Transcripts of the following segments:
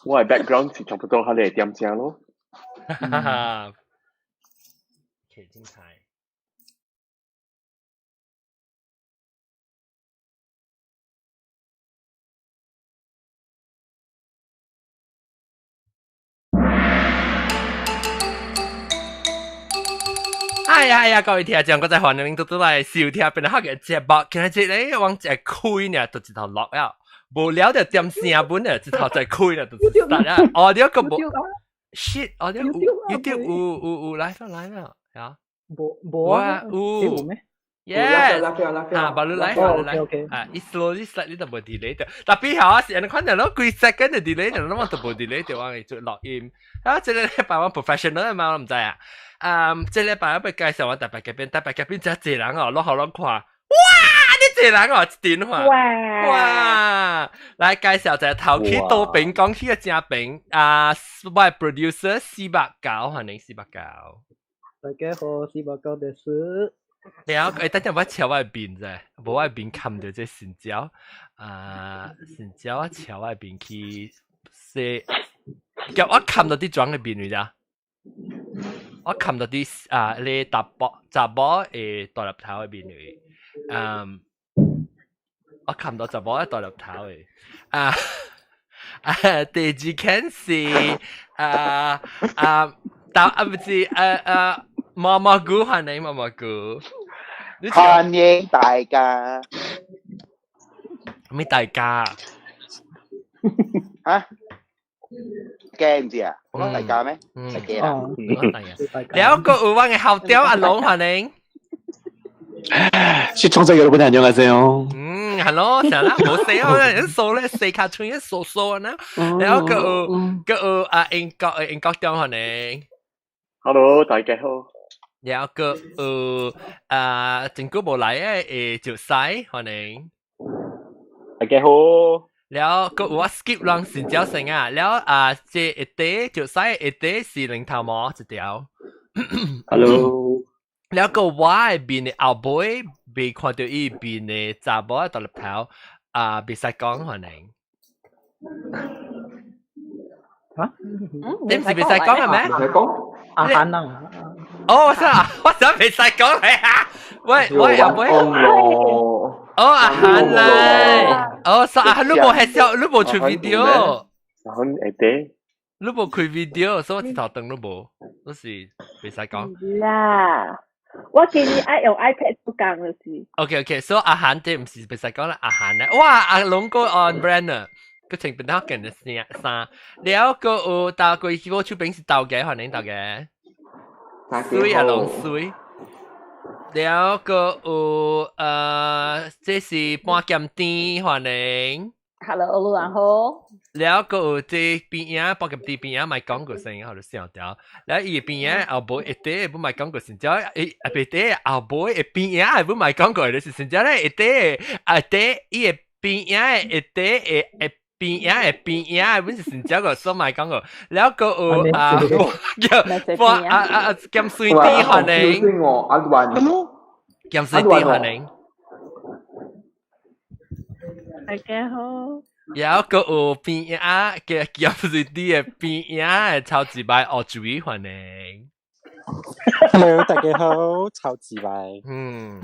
我的 background 是差不多係你點聲咯。哈哈，OK，精彩。哎呀呀！各位聽眾，我再歡迎您倒轉來收聽變學嘅節目。今日咧往一開呢，就一頭落了，無聊就點聲本啊，一頭再開啦，就得啦。哦，你個無 shit，哦，你有 YouTube 有有有來啦來啦，嚇？無無啊？有咩？Yes，啊，把你來，把你來，啊，伊 slowly slightly 就無 delay 掉，特別好啊，是按呢款就攞幾 second 就 delay 掉，攏嘛就無 delay 掉，我會做錄音。啊，這個禮拜我 professional 嘛，我毋知啊。啊，這禮拜我欲介紹我特別嘉賓，特別嘉賓真濟人哦，攏予攏看，哇！你濟人哦，一陣看，哇！來介紹一下頭起多平講起嘅正平啊，我 producer 四百九，歡迎四百九。大家好，四百九です。了，欸，等陣我敲我面啫，無我面冚著這線蕉啊，線蕉我敲我面去洗，叫我冚到啲妝嘅面嚟咋？我冚到啲啊，你查某查某的大粒頭嘅面嚟，嗯，我冚到查某的大粒頭的，啊啊，第二件是啊啊，但啊毋是啊啊，毛毛菇歡迎毛毛菇，歡迎大家。咩大家？嚇？驚唔知啊？我講大家咩？食嘅啦。了個有我的校長阿龍歡迎。 시청자 여러분 안녕하세요. Hello，成啦，冇死我，數咧四卡村一數數啊，然後個個啊英國英國長歡迎。 Hello，大家好。然後個啊，真久無來嘅誒，就西歡迎。大家好。了個我 skip 人先招成啊，了啊，這一塊就西一塊是零頭毛一條。 Hello。了個我的面的後尾未看著伊面的查某大粒頭啊，袂使講可能。嚇？你毋是袂使講係咩？袂使講。阿韓啊！哦，我想我想袂使講嚟啊！喂喂阿妹。哦，阿韓嚟。哦，所以阿韓你無拍照，你無出 video。阿韓會得。你無開 video，所以我一頭燈都無，都是袂使講。啦。我建議愛用 iPad 做工就是。 OK OK，所以阿韓這毋是袂使講啦，阿韓咧，哇，阿龍哥 on brand 啊，佢穿變得勁嘅衫，了個有搭過去我手邊是豆嘅，歡迎豆嘅，水阿龍水，了個有這是半鹹甜，歡迎。 Hello，路人好。了個有這邊仔半鹹甜邊仔賣廣告聲，好就笑掉。了伊邊仔後尾一塊不賣廣告聲，只伊啊別塊後尾的邊仔不賣廣告，就是成只咧一塊啊塊伊的邊仔一塊的邊仔的邊仔，本是成只個所賣廣告。了個有啊叫半啊啊鹹水甜歡迎。鹹水甜歡迎。大家好。有個有邊仔嘅鹹水甜的邊仔的超級白哦，注意歡迎。 Hello，大家好，超級白。嗯，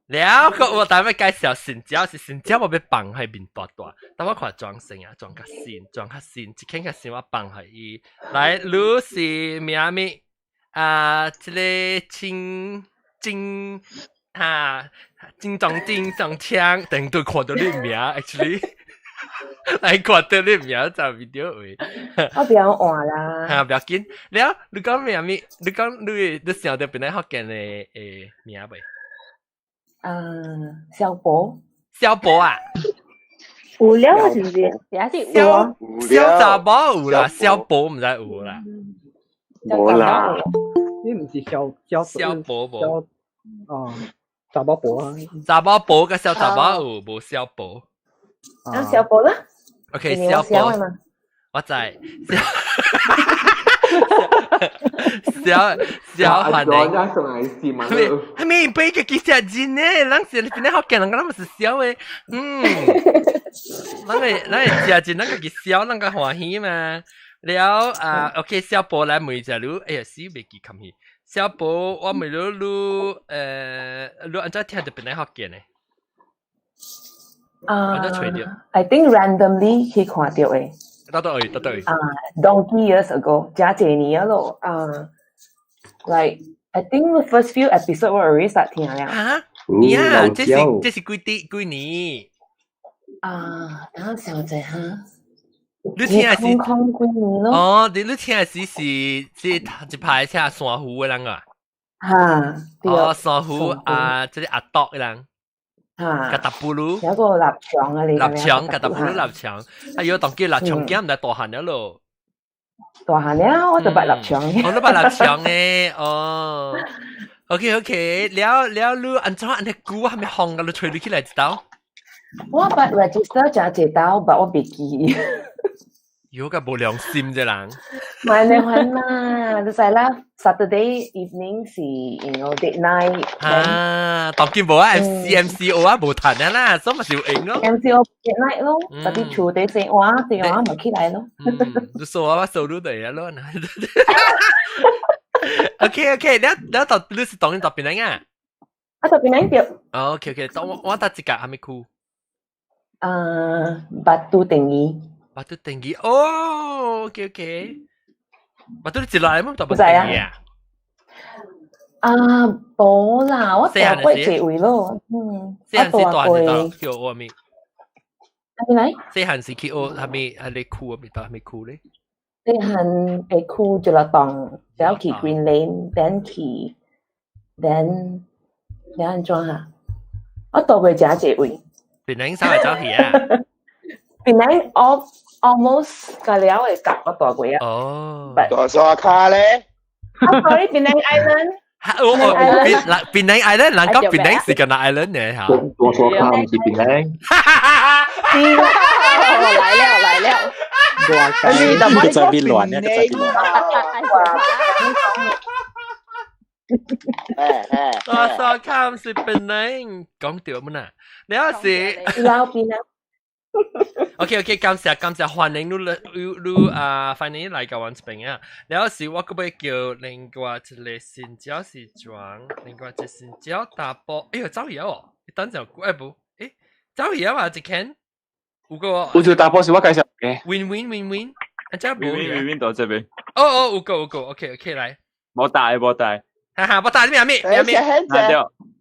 了個我等下介紹新椒是新椒，我欲放喺面大大，等我看裝成啊，裝較新，裝較新，一間較新我放予伊。來，你是名物啊？這個青金啊，金裝金裝槍，等對看到你名，actually。來看到你名就 video 位。我不要換啦。嚇，不要緊。了，你講名物？你講你你想著邊個福建的誒名未？嗯，小寶。小寶啊？有了是毋是？也是小小查某有啦，小寶毋知有啦。無啦。你毋是小小小寶無？哦，查某寶啊。查某寶佮小查某有，無小寶。啊，小寶啦。 OK，小寶。我知。小小歡迎。我上來是嘛？係咪俾個幾隻字呢？咱是邊個福建人，咱咪是小的。嗯，咱會食字，咱家己笑，咱個歡喜嘛。了啊，OK，小寶來問一下你，哎呀，死袂記冚去。小寶，我問你，你按怎聽著邊個福建的？啊按怎揣著？ I think randomly 去看著的。佗佗位，佗佗位。啊，donkey years ago，真濟年了咯。啊，like I think the first few episode 我 already start 聽了。啊？你啊，這是幾滴幾年？啊，等我想者哈。你聽的是？空空幾年咯。哦，你聽的是一排車珊瑚的人啊？哈，對。哦，珊瑚啊，這個阿篤的人。哈。格達布魯。有個臘腸啊，你臘腸，格達布魯臘腸。哎喲，當叫臘腸囝毋知大漢了咯。大漢了，我就捌臘腸。我都捌臘腸的，哦。OK OK，了了你按怎按呢久還沒紅個，你揣你起來一道？我捌 register 真濟道，但我袂記。有個無良心這人。唔你還嘛？你知啦，Saturday evening 是 date night。啊，當今無啊，MCO 啊，無談啊啦，所以咪是有閒咯。 MCO date night 咯，特別厝底生活，電話咪起來咯。你說我收入對啊咯。OK OK，你到你是當然到邊嚟啊？啊，到邊嚟對。 OK OK，當我搭一個還沒區。啊，Batu Tinggi。 Batu Tinggi，哦，OK OK。Batu 你一來冇到 Batu Tinggi 啊？啊，無啦，我蹛過一位咯，嗯，細漢時大時到去學咩？啥物來？細漢時去學啥物？彼个區咪到啥物區咧？細漢的區就落當，然後去 Green Lane，then 去，then 按怎哈？我蹛過誠濟位。檳城啥會走去啊？檳城我 almost 個了會夾我蹛過啊。哦。大沙卡咧？啊，sorry，檳城 Island。哦哦，檳城 Island，人講檳城是個哪 island 呢？嚇。大沙卡毋是檳城。來了來了。佢在變亂呢，佢在變亂。大沙卡毋是檳城，講對冇呐？你有時老邊啊？ OK OK，感謝感謝，歡迎你你你啊，歡迎你來到阮這邊啊。了時我閣欲叫另外一个新椒是裝，另外一個新椒大波，哎喲走去哦，你等陣哎無，欸走去啊嘛，一間有個有一個大波是我介紹的。 Win win win win，啊這無 win win win 到這邊。哦哦，有個有個，OK OK 來。無大無大。哈哈，無大你名咩？名咩？啊對，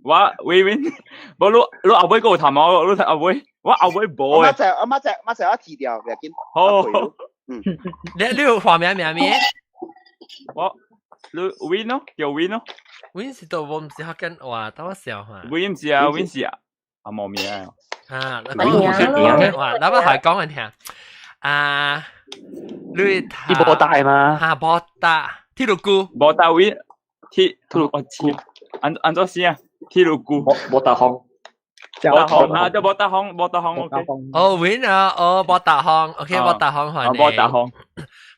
我 win win，無你你後尾閣有頭毛，你後尾。我後尾無誒。我馬仔我馬仔我提掉，袂要緊。好。嗯。你有化名名咩？我你 Win 咯，叫 Win 咯。 Win 是都我毋是福建話，等我想下。 Win 毋是啊，Win 是啊，無名啊。啊，我唔是福建話，咱我還講緊聽。啊，你伊無大嗎？哈，無大，鐵路菇。無大 Win，鐵鐵路菇。按怎寫啊？鐵路菇。無大風。無大風啊，對無大風，無大風 OK。哦，Win 啊，哦，無大風，OK，無大風歡迎。無大風，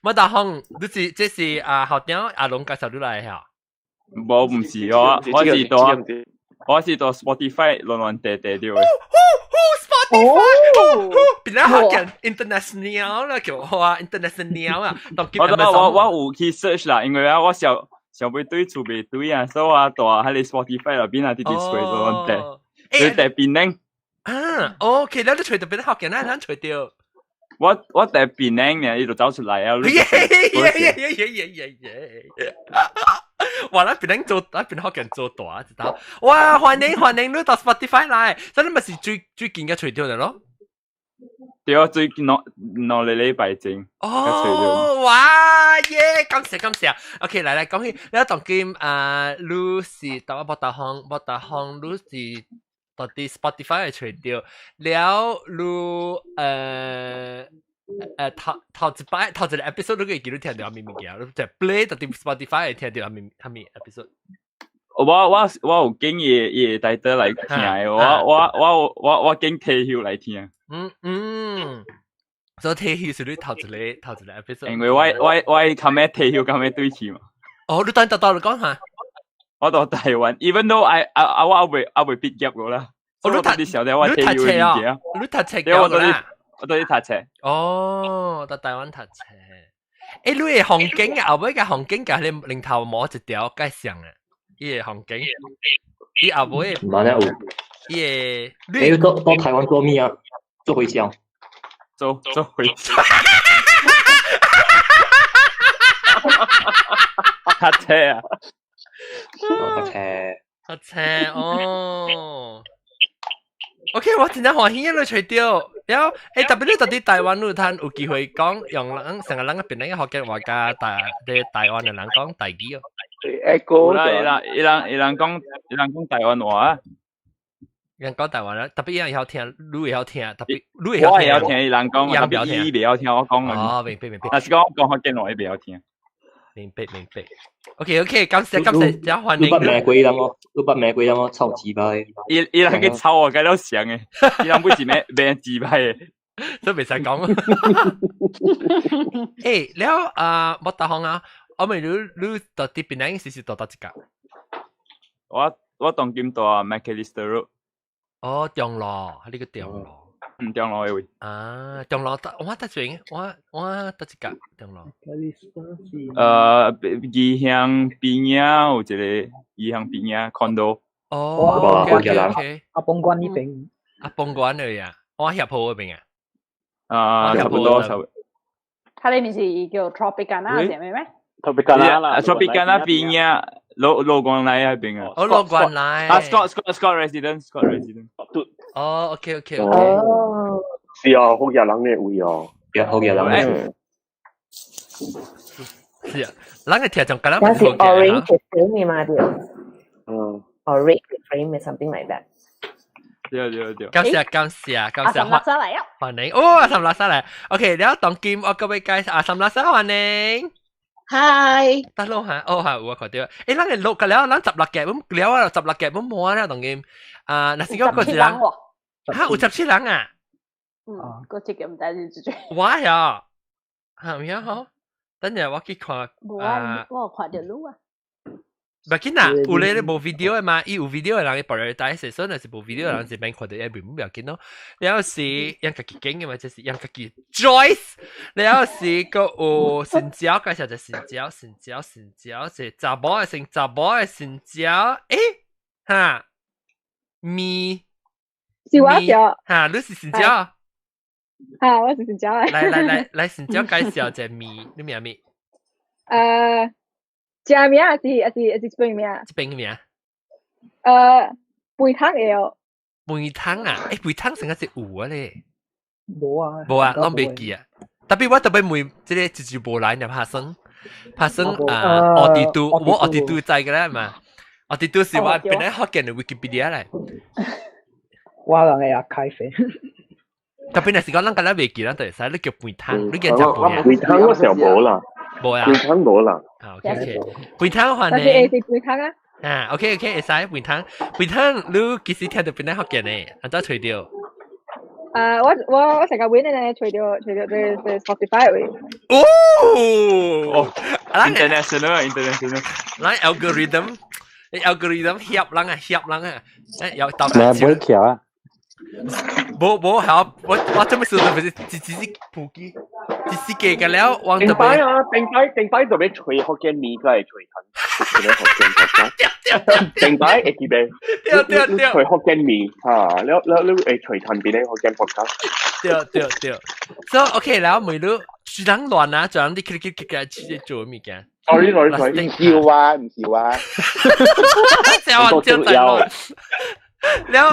無大風，你是這是啊，校長阿龍介紹你來嚇？無，毋是我，我是佇 Spotify 亂亂地地著的。 Spotify，變咗學緊 international 啦，叫我 international 啊。我有去 search 啦，因為啊，我想想欲對厝袂對啊，所以我蹛彼个 Spotify 內邊啊，直直揣亂亂地。你佇檳城啊？OK，咱你揣著變學緊，咱揣著。我佇檳城呢，伊就走出來啊！耶耶耶耶耶耶耶！哇！咱檳城做，咱檳學緊做大，知道？哇！歡迎歡迎你到 Spotify 來，這你咪是最最近嘅揣著的咯？對啊，最近兩兩個禮拜前。哦，哇耶！感謝感謝。OK，來來講起，你當今啊，你是台灣博大方，博大方，你是到佇 Spotify 會揣著，了你頭頭一擺頭一個 episode 你會記得聽著啥物物件？你就 play 到佇 Spotify 會聽著啥物啥物 episode？我有揀伊个 title 來聽的，我揀退休來聽。嗯嗯，所以退休是你頭一個 episode。因為我較咩退休較咩對去嘛。哦，你等到你講下。我到台灣，even though I 啊我還未畢業過啦。哦，你讀你曉得我退休嘅物件。你讀冊對，我到你讀冊。哦，到台灣讀冊。欸，你的風景啊，後尾個風景佮你領頭毛一條介像啊，伊的風景，伊後尾。唔係有。伊的。你到台灣做咩啊？做回銷。做回銷。讀冊啊！讀冊。讀冊哦。OK，我真正歡喜啊！你揣著，了後欸，特別你到佇台灣，你有通有機會講用人成個人個檳城福建話佮台灣的人講台語哦。有啦，伊人講台灣話啊。伊人講台灣啦，特別伊人會曉聽，你會曉聽，特別你會曉聽。我會曉聽伊人講，特別伊袂曉聽我講。哦，明白明白。若是講我講福建話，伊袂曉聽。明白明白。OK OK，感謝感謝，真歡迎。你捌罵過伊人哦？你捌罵過伊人哦？臭雞巴！伊人去臭我，佮了像的，伊人不是罵罵雞巴的，都袂使講。欸，了啊，莫大方啊，我問你到佇檳城是住佗一角？我當今住 Macalister Road。哦，中路，你個中路。嗯，中路的位。啊，中路，我佗一邊，我佗一角中路。義鄉邊仔有一個義鄉邊仔 condo。哦，OK OK。阿崩關呢邊。阿崩關的呀，我協坡嗰邊啊。啊，差不多，差不多。佢哋唔是叫 Tropicana 係咩咩？Tropicana 啦，Tropicana 邊仔，羅光來嗰邊啊。哦，羅光來。啊，Scott Residence，Scott Residence。哦，OK OK OK。哦。是啊，福建人的位哦，福建人的。是啊，咱個聽眾敢若那是 orange frame 嘛對。嗯。 Orange frame something like that。對對對。感謝感謝感謝。阿三垃圾來啊！歡迎哦，阿三垃圾來。OK，了當今我各位介紹阿三垃圾歡迎。 Hi。得咯嚇，哦嚇，有啊看著。欸，咱個錄個了，咱16集，阮了啊，16集，阮無啊了當今。啊，若是講閣一人，嚇有17人啊？嗯，閣一個毋知是幾我呀，嚇有影吼？等陣我去看。無啊，我有看著你啊。袂緊啦，有咧無 video 的嘛，伊有 video 的人伊 prioritize，所以若是無 video 的人是免看著一邊袂要緊咯。了是用家己揀的嘛，就是用家己 choice。了是閣有新椒，介紹者新椒，新椒，新椒，是查某的先，查某的新椒，欸，哈，咪，是我叫，哈，你是新椒？哈，我是新椒。來來來來，新椒介紹者咪，你名咩？食名還是這邊名？這邊名？肥湯會哦。肥湯啊？欸，肥湯成個是有啊咧。無啊。無啊，攏袂記啊。特別我特別問，這個一直無來呢，拍算拍算啊，奧迪都，我奧迪都知個啦嘛。奧迪都是我本來福建的 Wikipedia 來。我人會阿開飛。特別若是講咱敢若袂記，咱就會使你叫肥湯，你叫食肥啊？肥湯我想無啦。無啊。肥湯無啦。 OK OK，肥湯歡迎。但是會是肥湯啊。啊，OK OK，會使肥湯，肥湯你幾時聽著檳城福建的？按怎揣著？啊，我成個揾呢，揣著這 Spotify 位。哦， international international，咱 algorithm algorithm 協人啊，協人啊，誒有到。你唔會橋啊？無無好，我做咩事都不是，只是普及，只是給個了，我頂擺啊，頂擺就欲揣福建麵，閣會揣趁，福建國家。頂擺會記袂？對對對。揣福建麵，哈，了了你會揣趁邊个福建國家？對對對。所以 OK，然後每日一人亂啊，一人你去去去去做物件。 Sorry sorry sorry，唔是我，唔是我。笑就在亂。了了，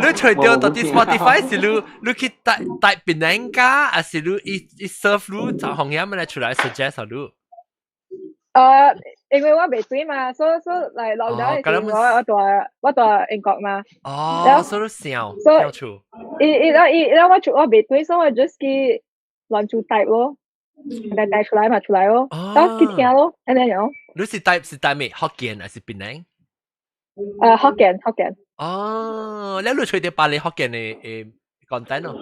你揣著到底 Spotify 是你去帶別人家，還是你伊 serve 你就紅葉咪來出來 suggest 你？因為我袂對嘛，所以來落咗的時我住英國嘛。哦，所以想想出。伊伊我出我袂對，所以我 just 去亂做 type 咯，來帶出來嘛出來咯，然後去聽咯，按呢樣。你是 type 是 type 咩？福建還是檳城？福建福建。哦，你揣著百里福建的誒簡單咯。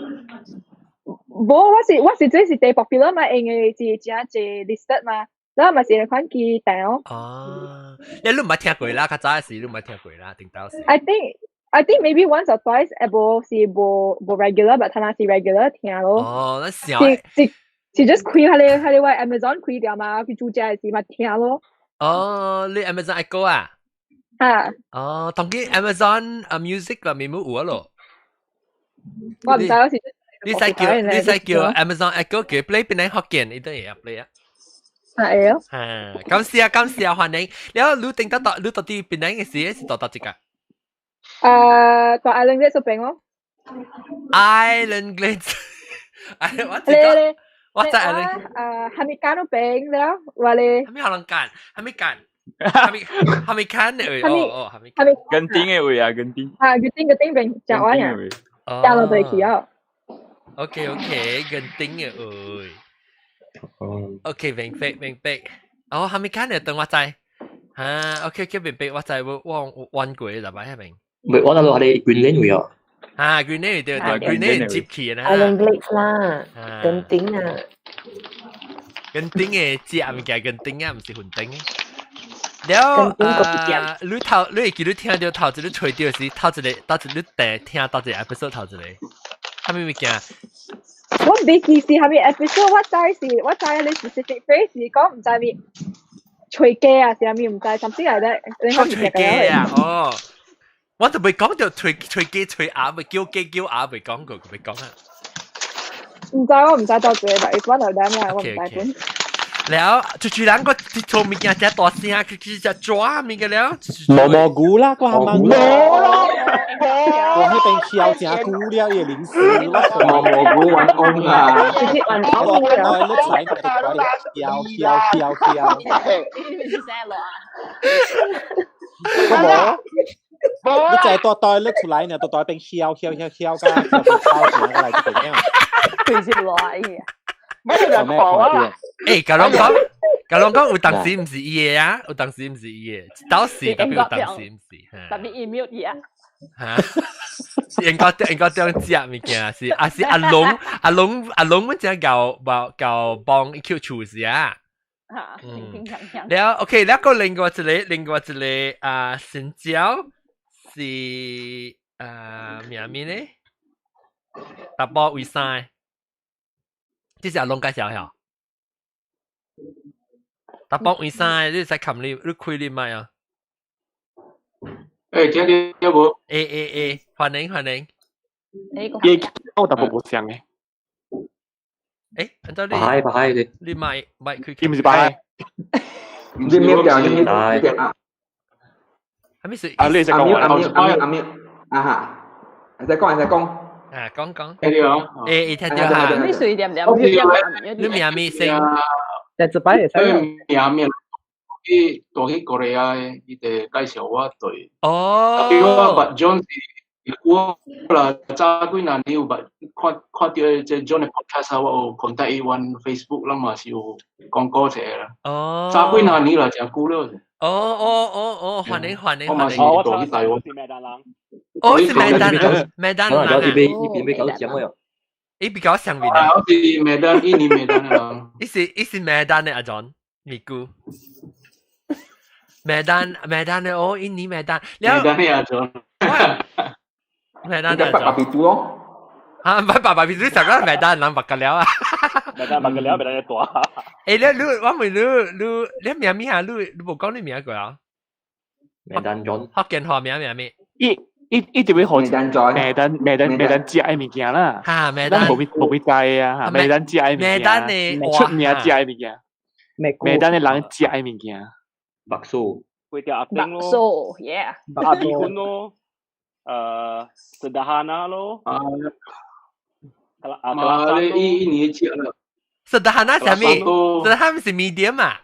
無，我是這是第 popular 嘛，因為是真濟 listed 嘛，然後嘛是款記訂哦。哦，你毋捌聽過啦，較早時你毋捌聽過啦，頂到時。 I think maybe once or twice 無是無 regular，但他是 regular 聽咯。哦，那小是是是 just 開彼個我 Amazon 開掉嘛，去煮食的時嘛聽咯。哦，你 Amazon Echo 啊？啊。哦，當今 Amazon 啊 Music 內面冇有啊咯。我毋知我是。你使叫 Amazon Echo 叫 play 邊個福建，伊都會 play 啊。係啊。嚇，感謝啊，感謝啊，歡迎。了後你頂得到，你到底檳城嘅時是到佗一個？到 Island Glades 嗰邊咯。 Island Glades，哎，我知個，我知 Island。哈密間嗰邊了，我咧。哈密可能間，哈密間，哈密哈密間嘅位，哦哦，哈密。哈密。跟頂嘅位啊，跟頂。啊，跟頂跟頂邊食完呀，食落就去啊。 OK，跟頂嘅位。OK，明白明白。哦，哈密間嘅等我知。嚇，OK，明白，我知我我彎過就擺下邊。唔係，我諗到係 Greenland 位啊。啊，Greenland 對對，Greenland 接起啦。 Island Glades 啦，跟頂啊。跟頂嘅食物件，跟頂啊，毋是雲頂嘅。了啊，你頭你會記你聽到頭一個吹到時，頭一個頭一個第聽頭一個 episode 頭一個，啥物物件？我袂記是啥物 episode，我知你 specific phrase 是講毋知咪吹雞啊，是啥物毋知，something like that。吹雞啊，哦。我就未講到吹吹雞吹鴨，未叫雞叫鴨，未講過，未講啊。毋知我毋知到最尾，it's one of them 啦，我毋知本。了，就住人個做物件只大聲，佢佢只抓物件了。無蘑菇啦，個係冇咯，我彼邊曉誠久了，伊個零食。無蘑菇玩公啊！直接玩我我你踩個曉曉曉曉。你是啥咯？我無，你就係大袋拎出來呢，大袋變曉曉曉曉㗎，曉抄錢來這邊。佢是攞嘢。咩人講啊？誒，甲攏講，甲攏講，有當時毋是伊的啊，有當時毋是伊的，到時特別有當時毋是。特別伊 mute 伊啊。嚇！應該這樣食物件是，啊是阿龍阿龍阿龍，阮正教教幫伊去廚師啊。嚇，嗯。了 OK，了個另外一個啊，新椒是啊名咩呢？查埔為啥？這是阿龍介紹嚇。查埔為啥？你使冚你，你開你麥啊？欸，聽到無？欸欸欸，歡迎歡迎。伊我淡薄無像嘅。欸，按照你，白白的，你麥麥開。伊毋是白。你咩表？你咩表啊？係咩事？啊，你使講阿阿阿阿啊哈，會使講會使講。啊，講講。聽到啊？欸，欸，聽到哈。你隨點點？你名咩姓？第一擺會使。名名去大去過來啊，伊就介紹我對。哦。比如我捌 John 是，我啦早幾若年有捌看看到這 John 的 podcast 我有 contact 伊阮 Facebook，咱嘛是有講過一下啦。哦。早幾若年啦，誠久了。哦哦哦哦，歡迎歡迎。我嘛是大去台灣。是麥當人。哦，是麥當人，麥當人啊。伊邊比較像嘅。伊比較像面啊！我是麥當，印尼麥當的人。伊是麥當的阿 John，咪姑。麥當麥當的哦，印尼麥當。麥當的阿 John。麥當的阿 John。白皮豬哦。啊，唔係白白皮豬，上個麥當人白個了啊。麥當白個了，麥當一大。欸，你你我問你你你名咩啊？你你無講你名過啊？麥當 John。福建話名名咩？伊伊伊就會學麥當 John。麥當麥當麥當食的物件啦。哈，麥當。無必無必知啊，麥當食的物件。麥當的出名食的物件。麥當的人食的物件。白素。粿條阿丁咯。白素，yeah。阿米粉咯，sederhana 咯。啊。啊，你伊印尼食啦。 sederhana 啥物？sederhana 是 medium 啊。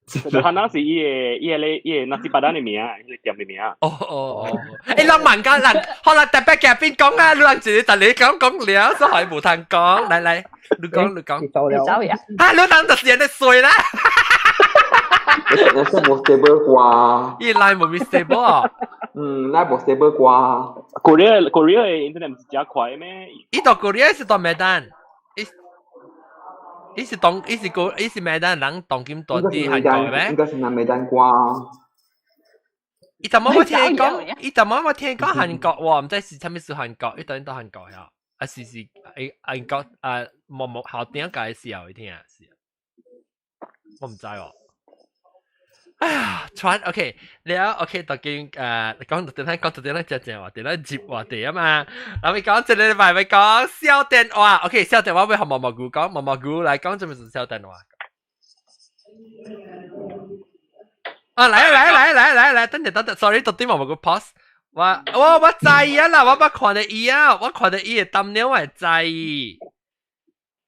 sederhana 是伊個伊個咧伊個 nasi padang 的名，伊個店的名。哦哦哦。欸，人問甲人，可能特別嘉賓講啊，你人一個逐日講講了，所以無通講。來來，你講你講。走了。走呀。啊，你人就是安呢衰啦。我是無 stable 啩。伊 line 無咪 stable。嗯，咱無 stable 啩。 Korea 嘅 internet 唔是真快咩？伊到 Korea 是到 Medan，伊伊是當伊是個伊是 Medan 人當今大啲韓國咩？應該是南 Medan 啩。伊怎麼我聽講？伊怎麼我聽講韓國喎？唔知是啥物是韓國？伊當到韓國呀？啊是是，誒韓國啊，冇冇校長介紹伊聽是，我唔知喎。哎呀，傳 OK 了 OK，當今講到點咧，講到點咧，正正話題咧，接話題啊嘛。嗱，咪講這禮拜咪講小電話，OK，小電話會同毛毛菇講，毛毛菇來講，做咩是小電話？啊，來來來來來來，等陣等陣，sorry，到底毛毛菇 pause。我我我知啊啦，我捌看到伊啊，我看到伊的當了，我會知。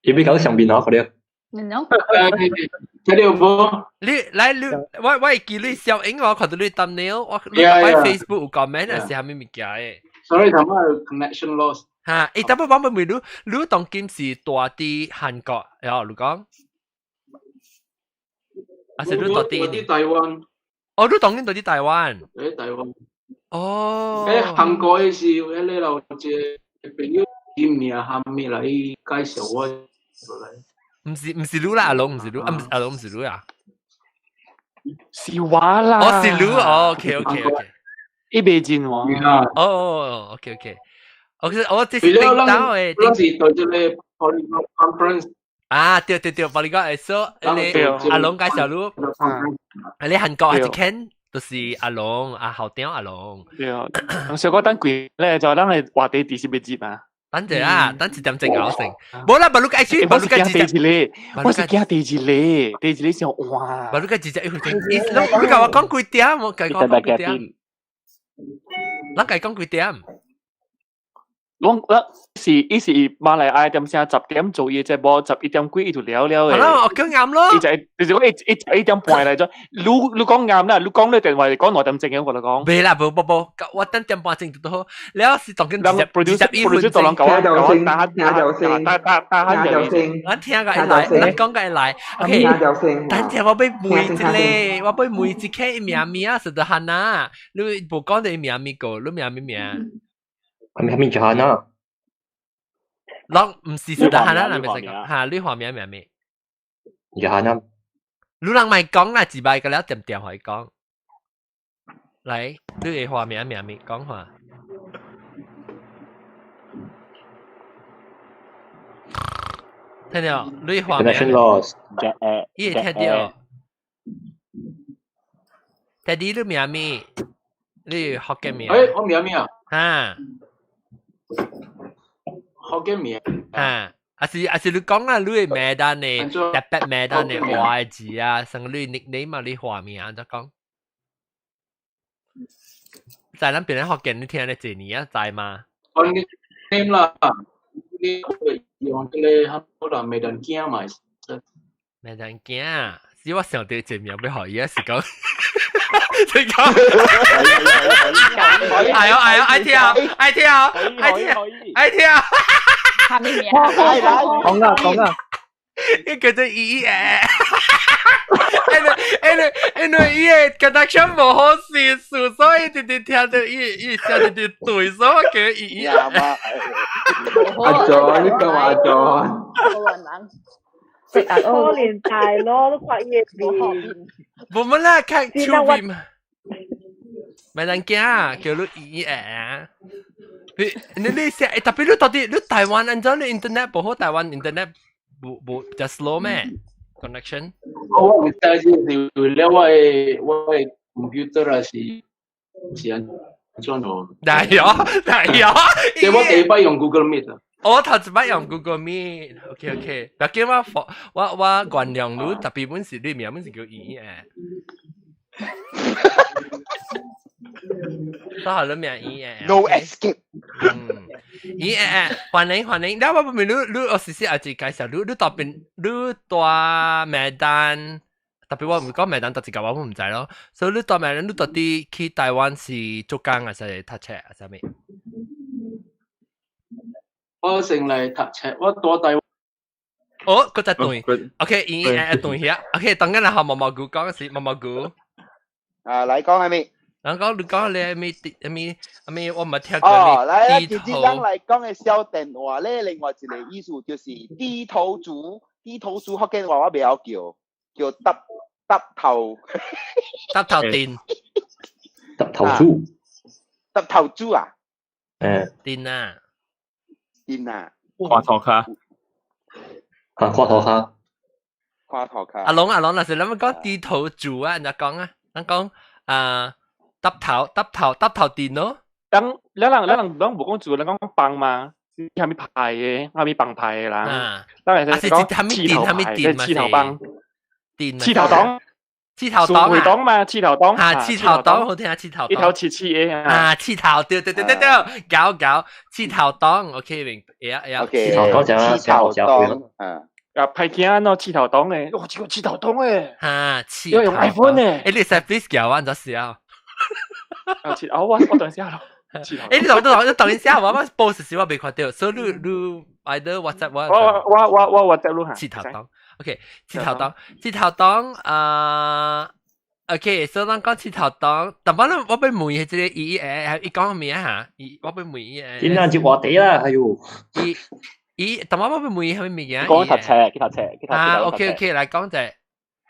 伊比較上邊啊，嗰啲。聽到無？你來你我我會記你小英，我看到你當了，我你喺 Facebook 有 comment 還是啥物物件的？Sorry，頭先 connection loss。嚇！欸，但不我問問你，你當今是住佇韓國，喲，你講？還是你住佇台灣？哦，你當今住佇台灣？喺台灣。哦。喺韓國的是迄個有一個朋友伊名喊咩來介紹我過來。唔是唔是你啦，阿龍唔是你，啊唔阿龍唔是你啊，是我啦。哦是你，哦 OK OK OK，伊袂進喎。哦 OK OK，我我這是頂到的，咱是對這個 Polyglot Conference。啊對對對，Polyglot 所以阿龍介紹你，啊你韓國還是 Ken，就是阿龍阿校長阿龍。對啊，小可等幾咧，就咱的話題佇是欲接啊。等陣啊，等一點鐘搞成。無啦，無你解釋，無你解釋。我是驚第一個，第一個想哇。無你解直接一回聽，你你共我講幾點？我共講幾點？咱共講幾點？我我是伊是馬來亞點聲10點做伊節目，11點幾伊就了了的。好啦，我講啱咯。伊就就是講伊1點半來咗。你你講啱啦，你講你電話講2點鐘嘅，我就講。袂啦，無無無，我等點半鐘就拄好。了是當緊21分鐘。聽到聲，聽到聲，打打打聽到聲。我聽個會來，咱講個會來。OK。聽到聲。等陣我欲問一個，我欲問一個伊名名是得漢娜，你無講到伊名咪個，你名咪名？係咪叫漢娜？攏毋是是得漢娜，咪使講嚇，你畫名名咩？叫漢娜。你人咪講啦，一擺個了點點可以講。來，你的畫名名咩？講話。聽到？你畫名。 Connection loss。伊會聽到。弟弟，你名咩？你福建名？欸，我名咩啊？哈。福建名。哈，還是還是你講啦，你的名單呢？特別名單呢？華字啊，生你 nickname 啊，你華名怎講？在咱邊咧福建，你聽咧這年啊，知嗎？我 nickname 啦，你用這個好啦，梅蘭囝嘛。梅蘭囝，是我想到這名欲予伊啊，是講。你講，哎呦哎呦，愛聽愛聽愛聽愛聽，講啊講啊，伊叫做伊誒，因為因為伊個 connection 無好勢，所以直直聽到伊伊聲直直對，所以我叫伊伊。阿 John，你講阿 John。可憐大佬都看伊的面。無乜啦，看手面嘛。咪人驚，叫你伊誒。你你你寫，特別你到底你台灣按怎你 internet 無好，台灣 internet 無無就 slow 咩 connection？我唔知是為了我的我的 computer 還是是按怎咯？大有大有，對，我第一擺用 Google Meet 啊。我頭一擺用 Google Meet，OK OK。但叫我我我原諒你，特別本是你名本是叫伊誒。都係你名伊誒。 No escape。嗯，伊誒歡迎歡迎。你我不明你你我事實也是介紹你你特別你蹛馬丹，特別我唔講馬丹，特別個我唔知咯。所以你蹛馬丹，你到底去台灣是做工還是讀冊還是啥物？我先來讀冊，我蹛台灣。哦，閣再斷。OK，伊誒斷遐。OK，等陣來學毛毛菇講是毛毛菇。啊，來講係咪？人講你講你咩咩咩，我唔係聽過。哦，來，其實咱來講的小電話咧，另外一個意思就是低頭族，低頭族福建話我袂曉叫，叫耷耷頭，耷頭電，耷頭豬，耷頭豬啊，電啊，電啊，看頭卡，啊，看頭卡，看頭卡。阿龍阿龍，若是咱們講低頭族啊，人家講啊，咱講啊。耷頭耷頭耷頭電咯。當兩人兩人攏無講做，咱講幫嘛，係咪牌嘅？係咪幫牌嘅啦？咱係講刺頭牌，刺頭幫，刺頭黨，刺頭黨啊，黨嘛，刺頭黨啊，刺頭黨好聽啊，刺頭一頭刺刺嘅啊，刺頭對對對對對，搞搞刺頭黨，OK 明，會啊會啊，刺頭黨就刺頭黨，啊，歹聽喏，刺頭黨嘅，哇，這個刺頭黨嘅，啊，刺要用 iPhone 嘅，欸，你使 please 叫我，就時啊。啊，刺哦，我等下咯。欸，你等等等等一下，我 post 時我未看到，所以你你 either WhatsApp 我。我 WhatsApp 你嚇。刺頭黨，OK，刺頭黨，刺頭黨啊，OK，所以咱講刺頭黨，但係我欲問伊這個伊誒，伊講咩啊嚇？伊我欲問伊誒。點啊？接話題啦，哎喲。伊伊，但係我欲問伊係咩物件？講讀冊，去讀冊，去讀冊。啊，OK OK，來講者。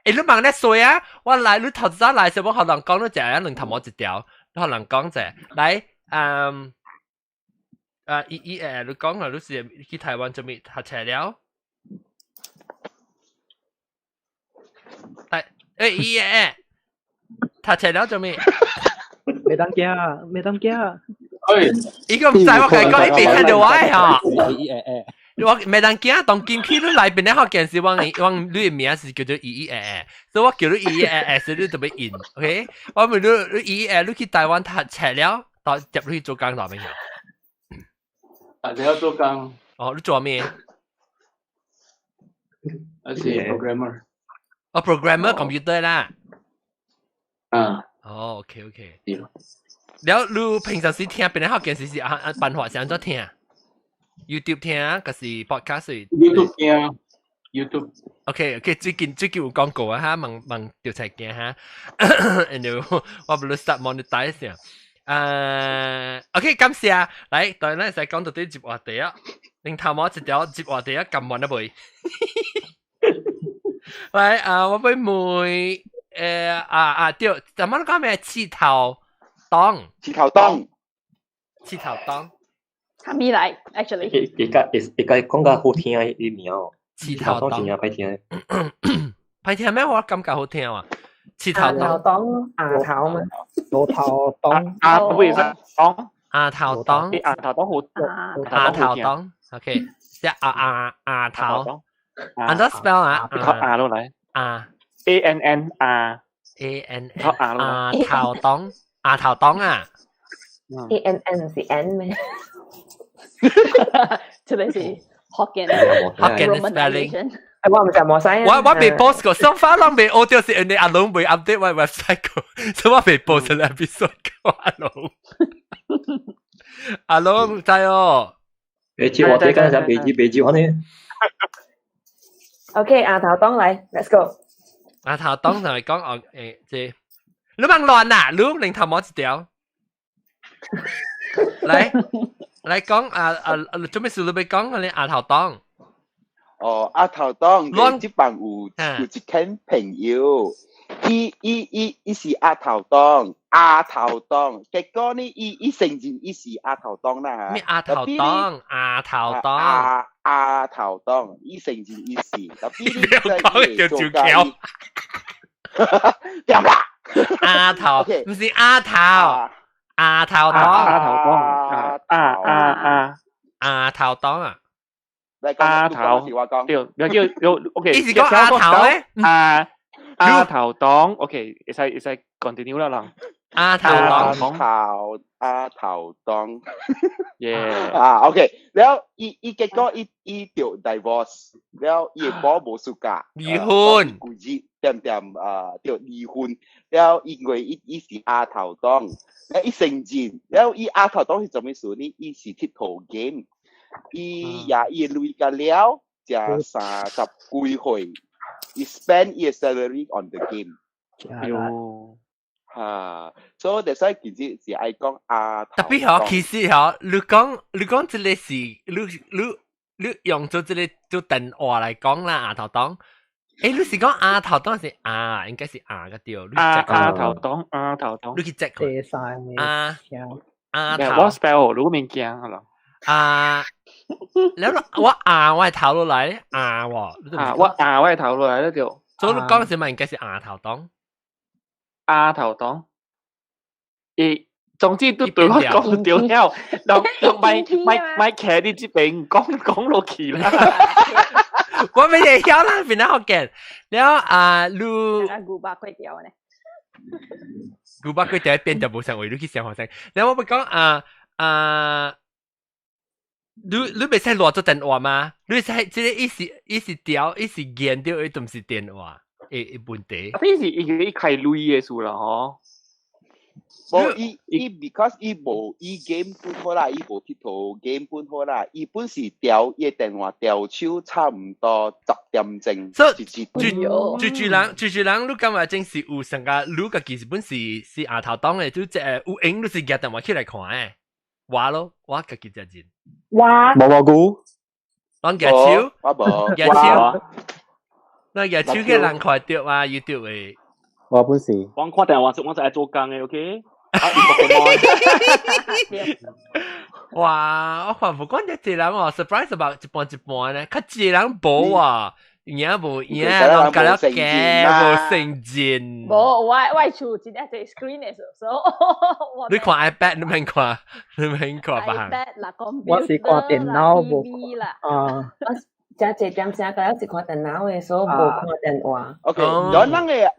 欸，你問咧衰啊！我來你頭早來時，我予人講你食兩頭毛一條，你予人講者來，嗯，啊，伊伊誒，你講啊，你是去台灣做咩讀冊了？欸，伊誒，讀冊了做咩？袂當驚，袂當驚。伊個毋知我共伊講，伊袂聽著我的吼。伊誒誒。我袂當驚，當今去你內邊咧學件事，我我你的名是叫做伊伊誒誒，所以我叫你伊伊誒誒，所以你就欲應，OK？我問你，你伊誒，你去台灣讀冊了，到入去做工做咩？啊，你要做工？哦，你做咩？我是 programmer。哦，programmer computer 啦。啊。哦，OK OK。了，你平常時聽邊個學件事是啊啊辦法是按怎聽？YouTube 聽，還是 podcast ？YouTube 聽，YouTube。 OK OK，最近最近有廣告啊，哈，問問調查鏡哈，然後我不如 start monetize 啊。OK，感謝，來，當然咱會使講到底接話題啊，零頭毛一條接話題啊，撳完了未？來啊，我欲問，啊啊對，怎麼講咩？刺頭黨，刺頭黨，刺頭黨。係咪來？Actually，會會會會講較好聽的名哦。刺頭黨真正歹聽。歹聽咩？我感覺好聽啊！刺頭黨，牙頭嘛，老頭黨，啊，不是黨，牙頭黨，牙頭黨好，牙頭黨，OK，即係牙牙牙頭，按怎 spell 啊？頭牙落來，啊，A N N R A N 頭牙落來，牙頭黨，牙頭黨啊，A N N 是 N 咩？這個是福建福建的 spelling。我毋知無使。我未 post 過，so far 攏未學到是因為阿龍未 update 我 website 過，所以我未 post 個 episode 過阿龍。阿龍知哦。誒，接話題剛才袂記袂記，反正。 OK，阿頭黨來，Let's go。阿頭黨就係講哦，誒，這你茫亂啊，你零頭毛一條。來來講啊啊，做咩事你欲講你阿頭黨？哦，阿頭黨這班有有一間朋友，伊伊伊伊是阿頭黨，阿頭黨，結果呢，伊伊承認伊是阿頭黨啦。咩阿頭黨？阿頭黨。阿阿頭黨，伊承認伊是，特別你講叫做橋。掂啦。阿頭，毋是阿頭，阿頭黨。阿頭黨，阿阿阿阿頭黨啊。阿頭，對，不要叫有 OK。伊是講阿頭咧？阿阿頭黨，OK，會使會使 continue 啦，人。阿頭黨，頭阿頭黨，耶。啊，OK，了伊伊結果伊伊著 divorce，了伊的某無 suka，離婚，規日點點啊，著離婚，了因為伊伊是阿頭黨，了伊承認，了伊阿頭黨是做咩事呢？伊是𨑨迌 game。伊也伊鐳個了，食三十幾歲，伊 spend 伊 salary on the game。喲，嚇，所以就所以其實是愛講阿特別嗬，其實嗬，你講這個是你用做這個做電話來講啦，阿頭黨。誒，你是講阿頭黨是阿，應該是阿個對。阿頭黨，阿頭黨。你去 check 佢。阿阿頭。我 spell 你物件啦。啊，你我阿我頭落來阿喎。啊，我阿我頭落來咧就。所以你講什麼應該是阿頭黨。阿頭黨。伊總之都對我講對了，人咪咪咪企佇這邊講講落去啦。我未會曉啦，變得好見。了啊，你古巴粿條呢？古巴粿條變就無上位，你去想好聲。了我欲講啊啊，你袂使攞做電話嗎？你使這個伊是調，伊是言掉，伊都毋是電話的問題。啊，是伊開鐳的事啦，吼。無伊 because 伊無伊 game 本好啦，伊無佚佗 game 本好啦，伊本是調伊電話調手差唔多10點鐘。所以住住人，你感覺真是有成個，你家己是本是阿頭黨的，就這有閒你是舉電話起來看的。我咯，我家己只人。我無無久，攏舉手，我無舉手，那舉手嘅人看著嘛，YouTube 的。我本是。我看電話我就愛做工的，OK。哇！我看無管這濟人哦，surprise about 一半一半呢，較濟人無啊，贏無贏，攏甲了假無成進。無，我厝真正濟 screen 的，所以你看 iPad 你免看，你免看別項。 iPad 啦，我是看電腦無啊。真濟點聲，個是看電腦的，所以無看電話。 OK，然後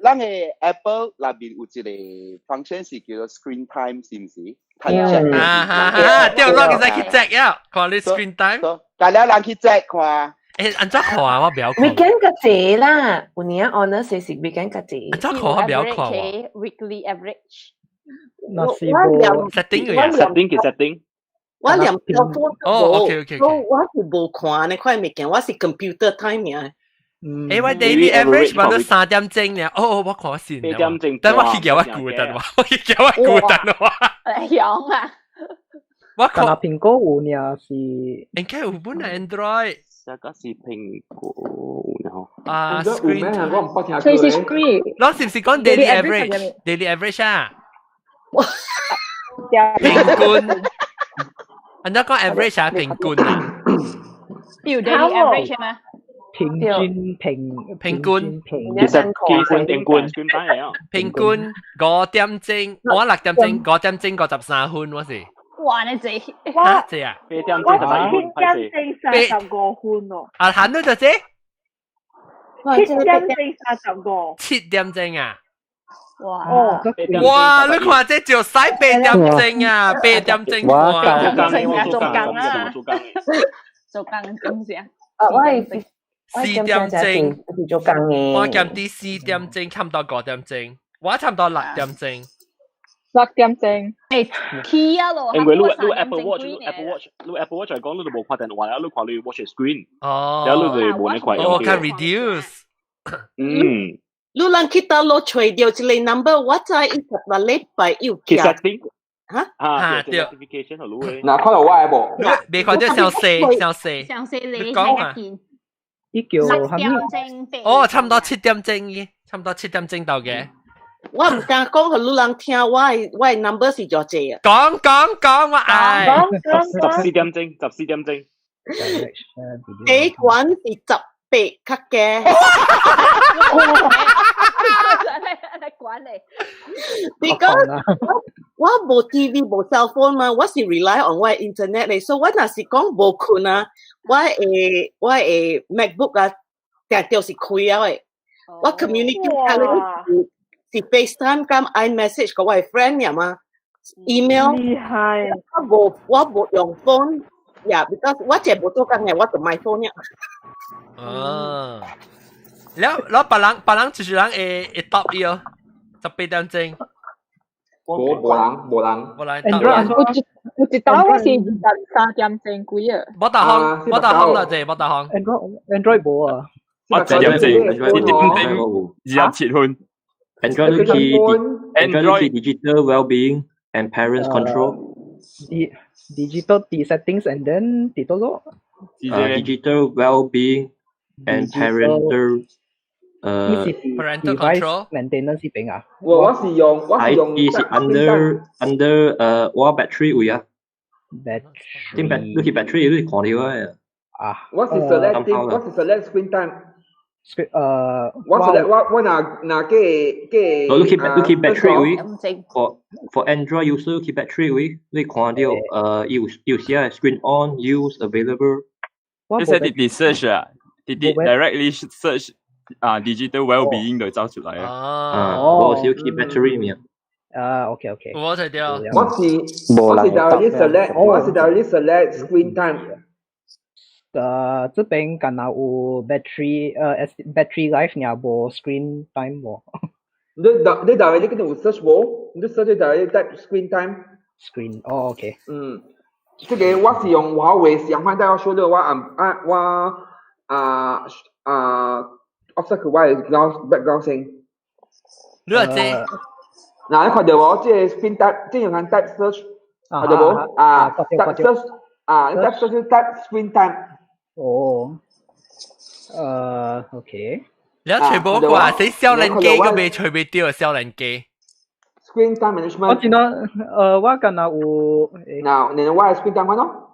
咱的 Apple 內面有一個 function 是叫做 screen time，是毋是？啊哈哈，對，我會使去 check 呀，看你 screen time。大家人去 check 看。欸，按怎看啊？我不曉看。 Weekend 較濟啦，有年 honest 是 weekend 較濟。按怎看我不曉看喎。 Weekly average。那是無 setting 嘅呀，setting 嘅 setting。我連 phone 哦，OK。我是無看呢塊物件，我是 computer time 嘅。欸，我 daily average 嘛都3點鐘呢。哦，我看先。 8點鐘。等我去叫我顧電話，我去叫我顧電話。響啊！我看蘋果有呢是，應該有本 Android。這個是蘋果有呢啊，screen 我唔捌聽過。所以是 screen。我是唔是講 daily average？daily average 啊？平均。按怎講 average 啊？平均啊？有 daily average 嗎？平均平平均其實基本平均平均5點鐘，我6點鐘，5點鐘53分，我是。哇！你濟我濟啊！8點我鐘13分，7點鐘35分哦。啊，喊你就這？7點鐘35。7點鐘啊！哇！哦，哇！你看這就使8點鐘啊，8點鐘哇！做工啊，做工做工東西啊！啊，我係 4點鐘是做工嘅。我減啲4點鐘，差唔多5點鐘，我差唔多6點鐘。 6點鐘。欸，起啊咯！因為你 Apple Watch，你 Apple Watch，你 Apple Watch 嚟講，你就無看電話啦，你看你 watch screen。哦。然後你就無呢塊。哦，較 reduce。嗯。你人去倒落揣著一個 number，我知伊十個禮拜有其實頂嚇嚇對。 notification 予你。嗱，看到我的無？未看到傷細傷細。傷細你講啊！伊叫啥物？哦，差唔多7點鐘嘅，差唔多7點鐘到嘅。我毋敢講，予你人聽，我的 number 是偌濟啊？講講講，我愛。14點鐘，14點鐘。第關是18較低。來管你。 Because 我無 TV 無 cell phone 嘛，我是 rely on 我的 internet 咧，所以我若是講無睏啊，我的 MacBook 啊，定著是開啊的。我 communicate 是 FaceTime 佮 iMessage 佮我的 friend 呀嘛，email。厲害。我無用 phone，呀，because 我這無做工的，我就買 phone 呀。哦。了了，別人就是人會答伊哦，18點鐘。無人無人。無人。有一道我是23點鐘幾啊。無大風，無大風啦，這無大風。 Android 無啊。我7點鐘，7點鐘27分。Android 你去 Android 去 digital well-being and parents control。 Digital 佇 settings and then 佇佗落？ Digital well-being and parental parental device control maintenance 呢邊啊？我是用伊是 under 我 battery 位啊。 battery 啲 bat 你去 battery 你看到啊。啊。我是 select 我是 select screen time。 我 select 我若過我你去 battery 位，for Android user 去 battery 位，你看到有寫 screen on use available。你使直直 search 啊，直直 directly search 啊 digital well-being 就走出來啊。啊，我是去 battery 面。啊，OK OK。我睇到。我是 directly select 我是 directly select screen time。這邊敢若有 battery battery life 爾無 screen time 無。你 directly 嗰度有 search 無？你 search directly type screen time。 screen 哦，OK。嗯，這個我是用華為相反，但我說了我按啊我啊啊 offset 佢我的 background 聲。你話這？嗱，你看到無？這個 screen type，這用 type search，看到無？啊，type search，啊，type search type screen time。哦，OK。你全部掛死少年機都未隨未掉少年機。 Screen time management。我見到，我敢若有。嗱，你我 screen time 咯？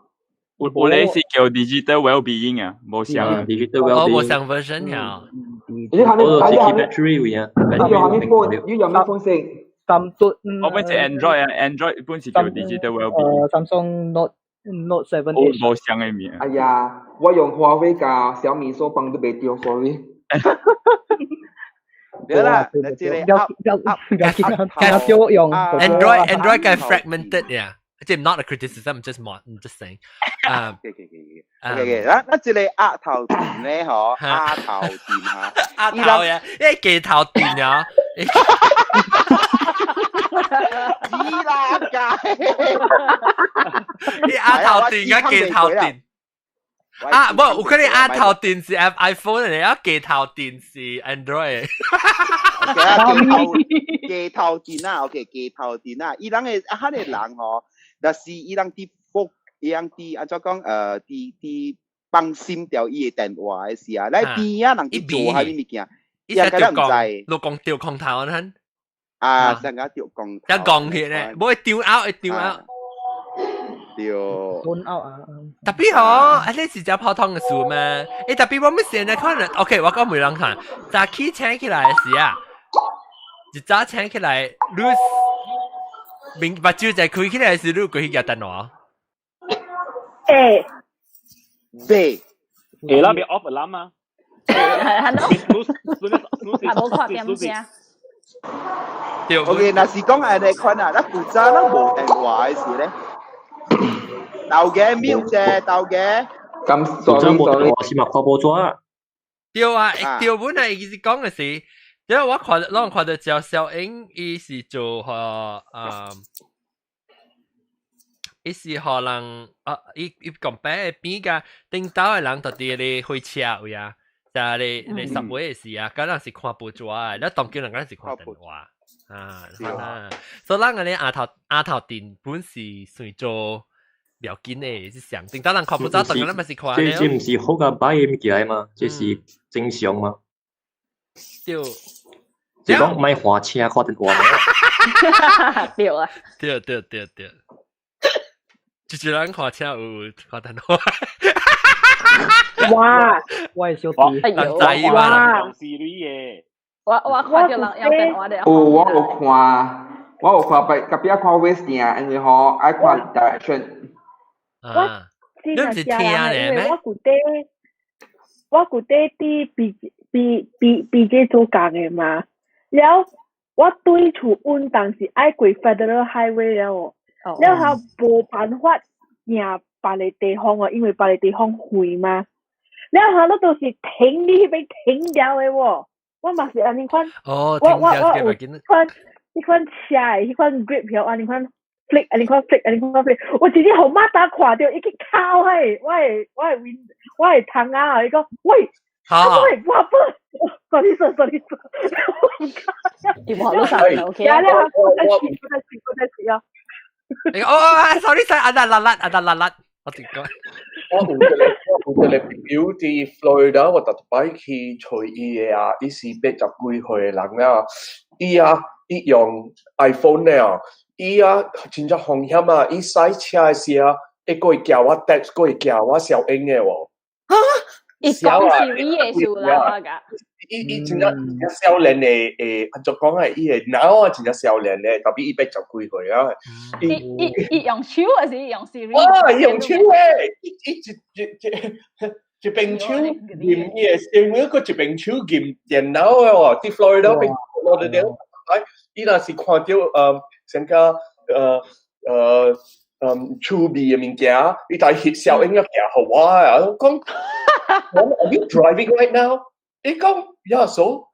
有咧是叫 digital well-being 啊，無像 digital well-being。哦，無像 version 呀。你係咪？我是 battery 位啊。你用啥物 phone？你用咩 phone 先？三嘟。我本是 Android 啊，Android 本是叫 digital well-being。 Samsung Note 7。無像的名。哎呀，我用華為佮小米所幫都袂著，sorry。對啦，你這個 up up 叫用 Android 嘅 fragmented 呀。即係 not a criticism, just more, just saying. 啊，OK，咱這個鴨頭電咧，嗬，鴨頭電嚇，鴨頭呀，因為雞頭電啊。知啦，解。你鴨頭電佮雞頭電。啊，無，有可能鴨頭電是 iPhone 嚟，啊雞頭電是 Android。雞頭電啊，OK，雞頭電啊，伊人的啊，彼個人吼，若是伊人佇福，伊人佇按怎講？佇放心掉伊的電話的時啊，來邊仔人佇做啥物物件，伊人敢毋知。落講掉空頭啊，啊，上個掉空頭。一講起咧，無會丟 out，會丟 out。對。丟 out 啊！ Tapi 吼，啊，你是只普通的事咩？Tapi 我們現在可能，OK，我講每人看，早起醒起來的時啊，一早醒起來，你面目睭在開起來時，你過去舉電話。會。對。會啦，別 off alarm 啊。係咯。係冇看點聲。對。 OK，若是講按呢款啊，咱古早咱無電話的時咧。豆嘅 mute 啫，豆嘅。咁古早無電話是嘛看報紙啊？對啊，對，本來伊是講的是，因為我看，攏看到趙小英，伊是做予伊是予人啊，伊講白邊個頂頭的人就佇咧火車位啊，就咧 subway 的時啊，敢若是看報紙的，你當今人敢若是看電話啊，啊，所以咱個咧額頭電本是算做要緊的，是上頂頭人看報紙，當然咱嘛是看。這毋是好佮歹的物件嘛？這是正常嘛？對。是講莫駛車看電話。對啊。對對對對。就是人看車有看電話。哇！我係小弟，哎呦，人知嘛？是女嘅。我看著人用電話的。有我有看，我有看別隔壁看 Waze 爾，因為吼愛看 direction。我你毋是聽咧咩？我舊底佇 B J 做工的嘛，了我對厝穩當是愛過 Federal Highway 了哦，了後無辦法行別个地方哦，因為別个地方遠嘛，了後你都是停佇彼邊停了的喎，我嘛是按呢款，我有款彼款車的彼款 grip 票按呢款。flick 按呢款 flick 按呢款 flick，我直接予媽打看著，伊去敲彼我的 win 我的窗仔啊，伊講喂，好，喂，我不，sorry sir sorry sir，我毋敢。伊無學老實 OK 呀，你我我我再試，我再試啊！哦，sorry sorry，阿達辣辣，阿達辣辣，我點講？我有一個朋友佇 Florida，我逐擺去揣伊的啊，伊是80幾歲的人啊，伊啊，伊用 iPhone 的哦，伊啊真正風險啊，伊駛車的時啊，會過會叫我 text，過會叫我小英的喎。伊講 Siri 的時候啦，㗎。伊真正真正少年的誒，按怎講啊？伊的腦啊，真正少年的，特別伊80幾歲啊。伊伊伊用手還是用 Siri？啊，伊用手的，伊伊一一一一邊手撳伊的聲，閣一邊手撳電腦的喎。佇 Florida 邊落得了，哎，伊若是看著成個趣味的物件，伊就翕小影仔寄予我啊，我講，Are you driving right now？伊講，Yeah, so。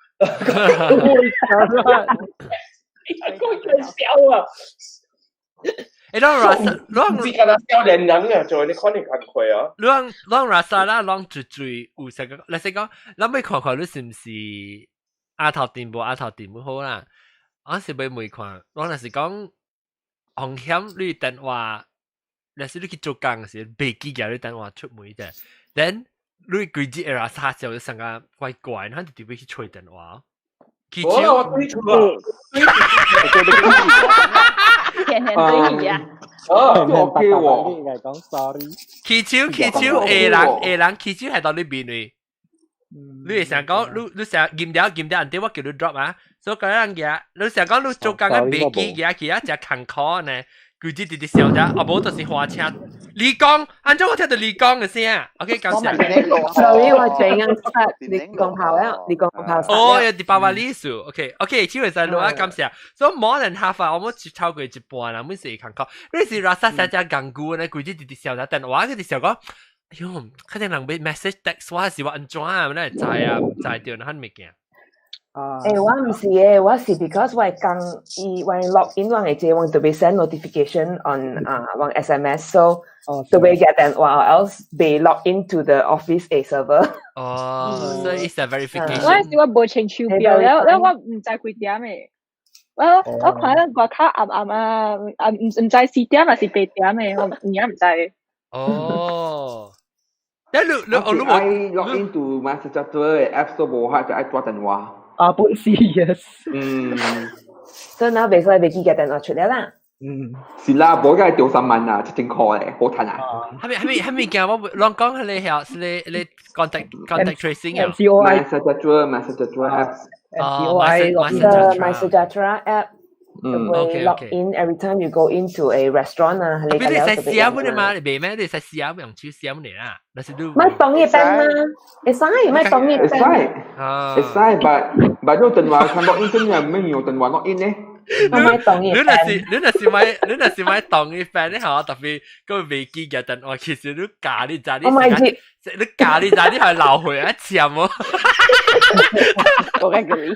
伊講真笑啊！欸，攏 rasa，攏是敢若少年人啊，做你看你工課啊。攏攏 rasa 啦，攏最最有成個，例如講，咱欲看看你是毋是額頭電無額頭電無好啦。我是欲問看，我若是講風險你電話，若是你去做工時，袂記得你電話出門者，then 你規日會 rasa 就成個怪怪，你就特別去揣電話。我我對出啊！天天對起啊！啊，OK 喎。講 sorry。起手起手，下人下人起手係到你邊位？你會想講，你你成撳掉撳掉，人哋我叫你 drop 啊，所以嗰樣嘢，你成講你做工嘅袂記嘢去啊，食艱苦呢，規日直直笑者，啊無就是花車。你講，按怎我聽到你講嘅聲？OK，感謝。 Sorry，我最啱塞，你講跑了，你講跑。哦，有第八萬里數，OK，OK，只會使錄啊，感謝。所以 more than half 啊，我們超過一半啦，每次艱苦。你是 rasa 成只鋼骨呢，規日直直笑者，但我佢直笑講。哎喲，較濟人欲 message text 我是我按怎啊？哪會知啊？毋知著那款物件。欸，我毋是的，我是 because 我剛伊我 log in 我會這我就會 send notification on 啊我 SMS，so 就會寄電話，or else 被 log into the office 的 server。哦，所以 it's a verification。我是我無穿手錶，了了我毋知幾點的。我我看到外口暗暗啊，啊毋毋知四點還是8點的，我有影毋知。哦。你你哦，你愛 log into MySejahtera 的 app 都無法就愛掛電話。啊，本是 yes。嗯。所以那袂使袂記寄電話出來啦。嗯，是啦，無梗係掉3萬啊，7000塊咧，好趁啊。係咪係咪係咪驚我攏講係你係是你你 contact tracing 啊？MySejahtera MySejahtera app。哦，The MySejahtera app。會 log in every time you go into a restaurant 啊，你你使試下本嘛？你袂咩？你使試下用手試下本嚟啦。那是你。咪當一邊嘛，會使咪當一邊。會使，會使，but but 你電話看 log in 真係咩用電話 log in 呢？你若是你若是買你若是買當一邊，你嚇特別個袂記嘅電話，其實你教你知你你教你知你係流血一簽喎。我 agree。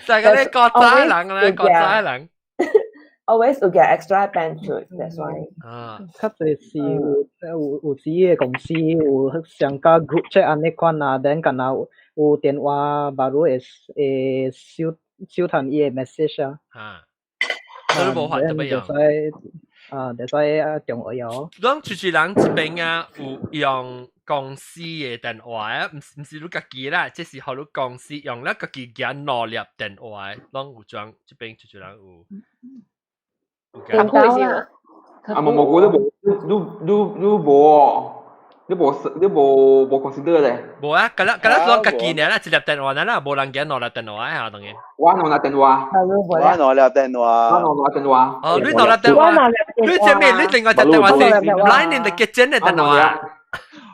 就係嗰啲國際人咧，國際人。 Always 有嘅 extra pen 出，that's why。啊，較濟是有有有時個公司有上加 group chat 按呢款啊，then 敢若有電話，假如會會收收探伊個 message 啊。啊，都無法怎麼樣？啊，就使啊中學有。攏出去人這邊啊，有用公司的電話啊，毋是你家己啦，這是予你公司用了家己寄兩粒電話，攏有裝這邊出去人有。有啦。啊，無無，我都無，你你你無，你無你無無 consider 咧。無啊，敢若敢若攏家己爾啦，一粒電話啦，無人寄兩粒電話啊，當然。我兩粒電話。我兩粒電話。我兩粒電話。哦，你兩粒電話。你這邊你另外一隻電話是 line in the kitchen 的電話。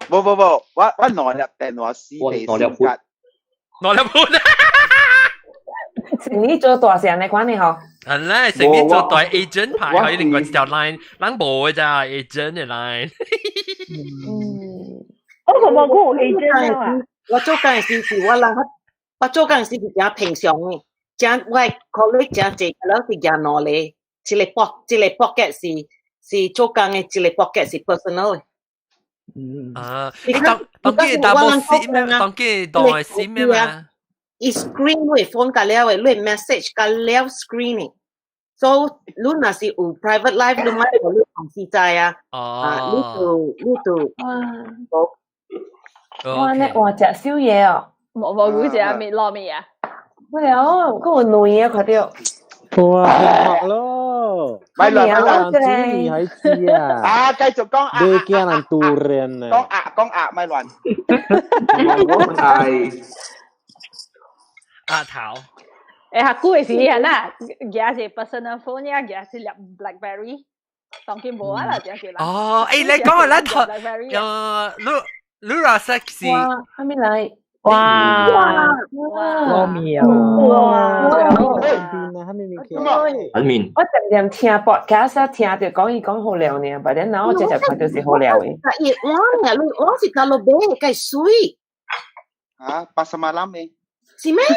無無無，我我兩粒電話四個兩粒半。兩粒半。生意做大聲的款的吼。係咧，生意做大 agent 牌，可以另外一條 line，人無的咋 agent 的 line。嗯。我冇冇過 agent 啊。我做工時是我人，我做工時是誠平常的，誠我 colleague 誠濟，了是寄兩個，一個 pocket 一個 pocket 是是做工的，一個 pocket 是 personal 的。嗯。啊，你當當機當無 SIM 咩？當機當係 SIM 咩嘛？伊 screen 你 phone 甲了的，你 message 甲了 screen 的。所以你若是有 private life，你莫予你同事知啊。啊，你就你就哇！你哇食宵夜哦，無無估食麵糯米啊？我了，閣有卵啊，看著。哇，學咯，咪亂咪亂，煮你還知啊？啊，繼續講啊，你驚人杜人啊？講啊講啊，咪亂。我係阿頭。誒，下久的時啊，那舉是 personal phone 呀，舉是粒 BlackBerry，當今無啊啦，這是啦。哦，誒，你講啊，咱頭，你你話識是？哇，還沒來。哇哇糯米啊！哇！粉麵。我常常聽 podcast 啊，聽著講伊講好料呢，但係然後我直接看著是好料的。伊我呢，你我是頭路買計水。啊，pasar malam 的。是咩？我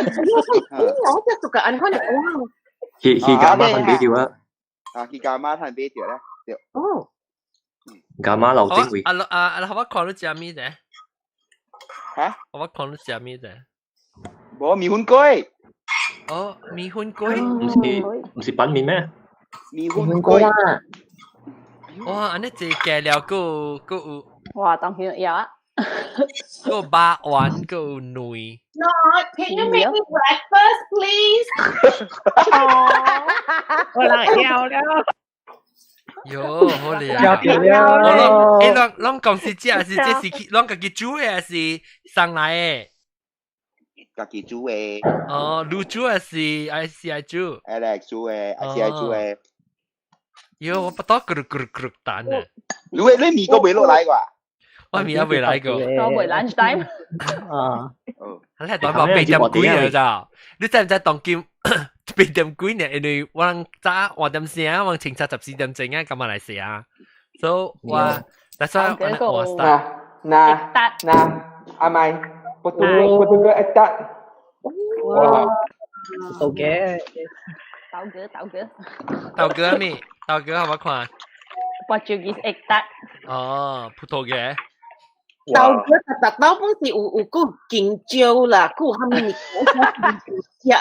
只做個按看哇。去去加媽趁買著啊！啊，去加媽趁買著咧，對。哦。加媽樓頂位。啊啊啊！我看你食咩啫？嚇？我看你食咩啫？無麵粉粿。哦，麵粉粿。毋是板麵咩？麵粉粿啦。哇！按呢濟加料，閣閣有。哇！當然有啊。閣有肉丸，閣有卵。 No, can you make me breakfast, please? 我來了了。喲，好咧！食著了。欸，攏攏公司食是這是去攏家己煮的，還是送來的？家己煮的。哦，你煮還是還是愛煮？Alex 煮的，還是愛煮的。喲，我腹肚咕嚕咕嚕咕嚕彈啊！你你麵閣袂落來啩？我麵還未來過。我未 lunch time。啊。你係當8點幾啊？咋？你知唔知當今8點幾呢？因為我人早1點聲，我清早14點鐘啊，咁啊來食啊。所以我，但係我我嗱嗱嗱，阿咪，我都我都個一得。哇！豆嘅。豆哥豆哥。豆哥咩？豆哥好唔看？Portuguese egg tart。哦，葡萄牙。豆哥特特豆本是有有個勁椒啦，個蝦米食的。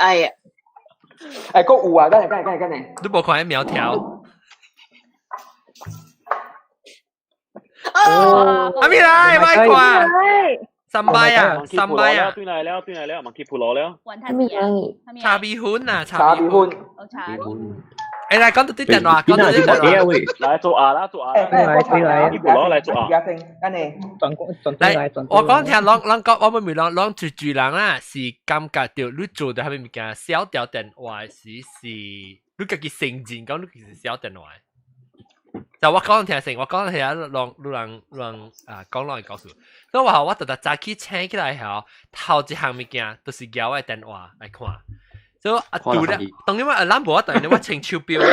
誒，閣有啊，等下等下等下等下。你無看苗條？哦，阿咪來，我看。三擺啊，三擺啊。對來了，對來了，忘記葡羅了。阿咪來。茶米粉啊，茶米粉。茶米粉。誒，來講到啲電話，講到啲電話。來做鸭啦，做鴨。來對來，葡羅來做鴨。轉轉轉來轉。我講聽，攏攏講，我咪攏攏住住人啦，是感覺著你做著啥物物件，小掉電話時是你家己承認講你其實小電話。就我講聽先，我講聽攏你人人啊講攏會告訴。所以我我特特早起醒起來後，頭一項物件就是攑我電話來看。所以啊，拄了，當然我 alarm 無，當然我穿手錶我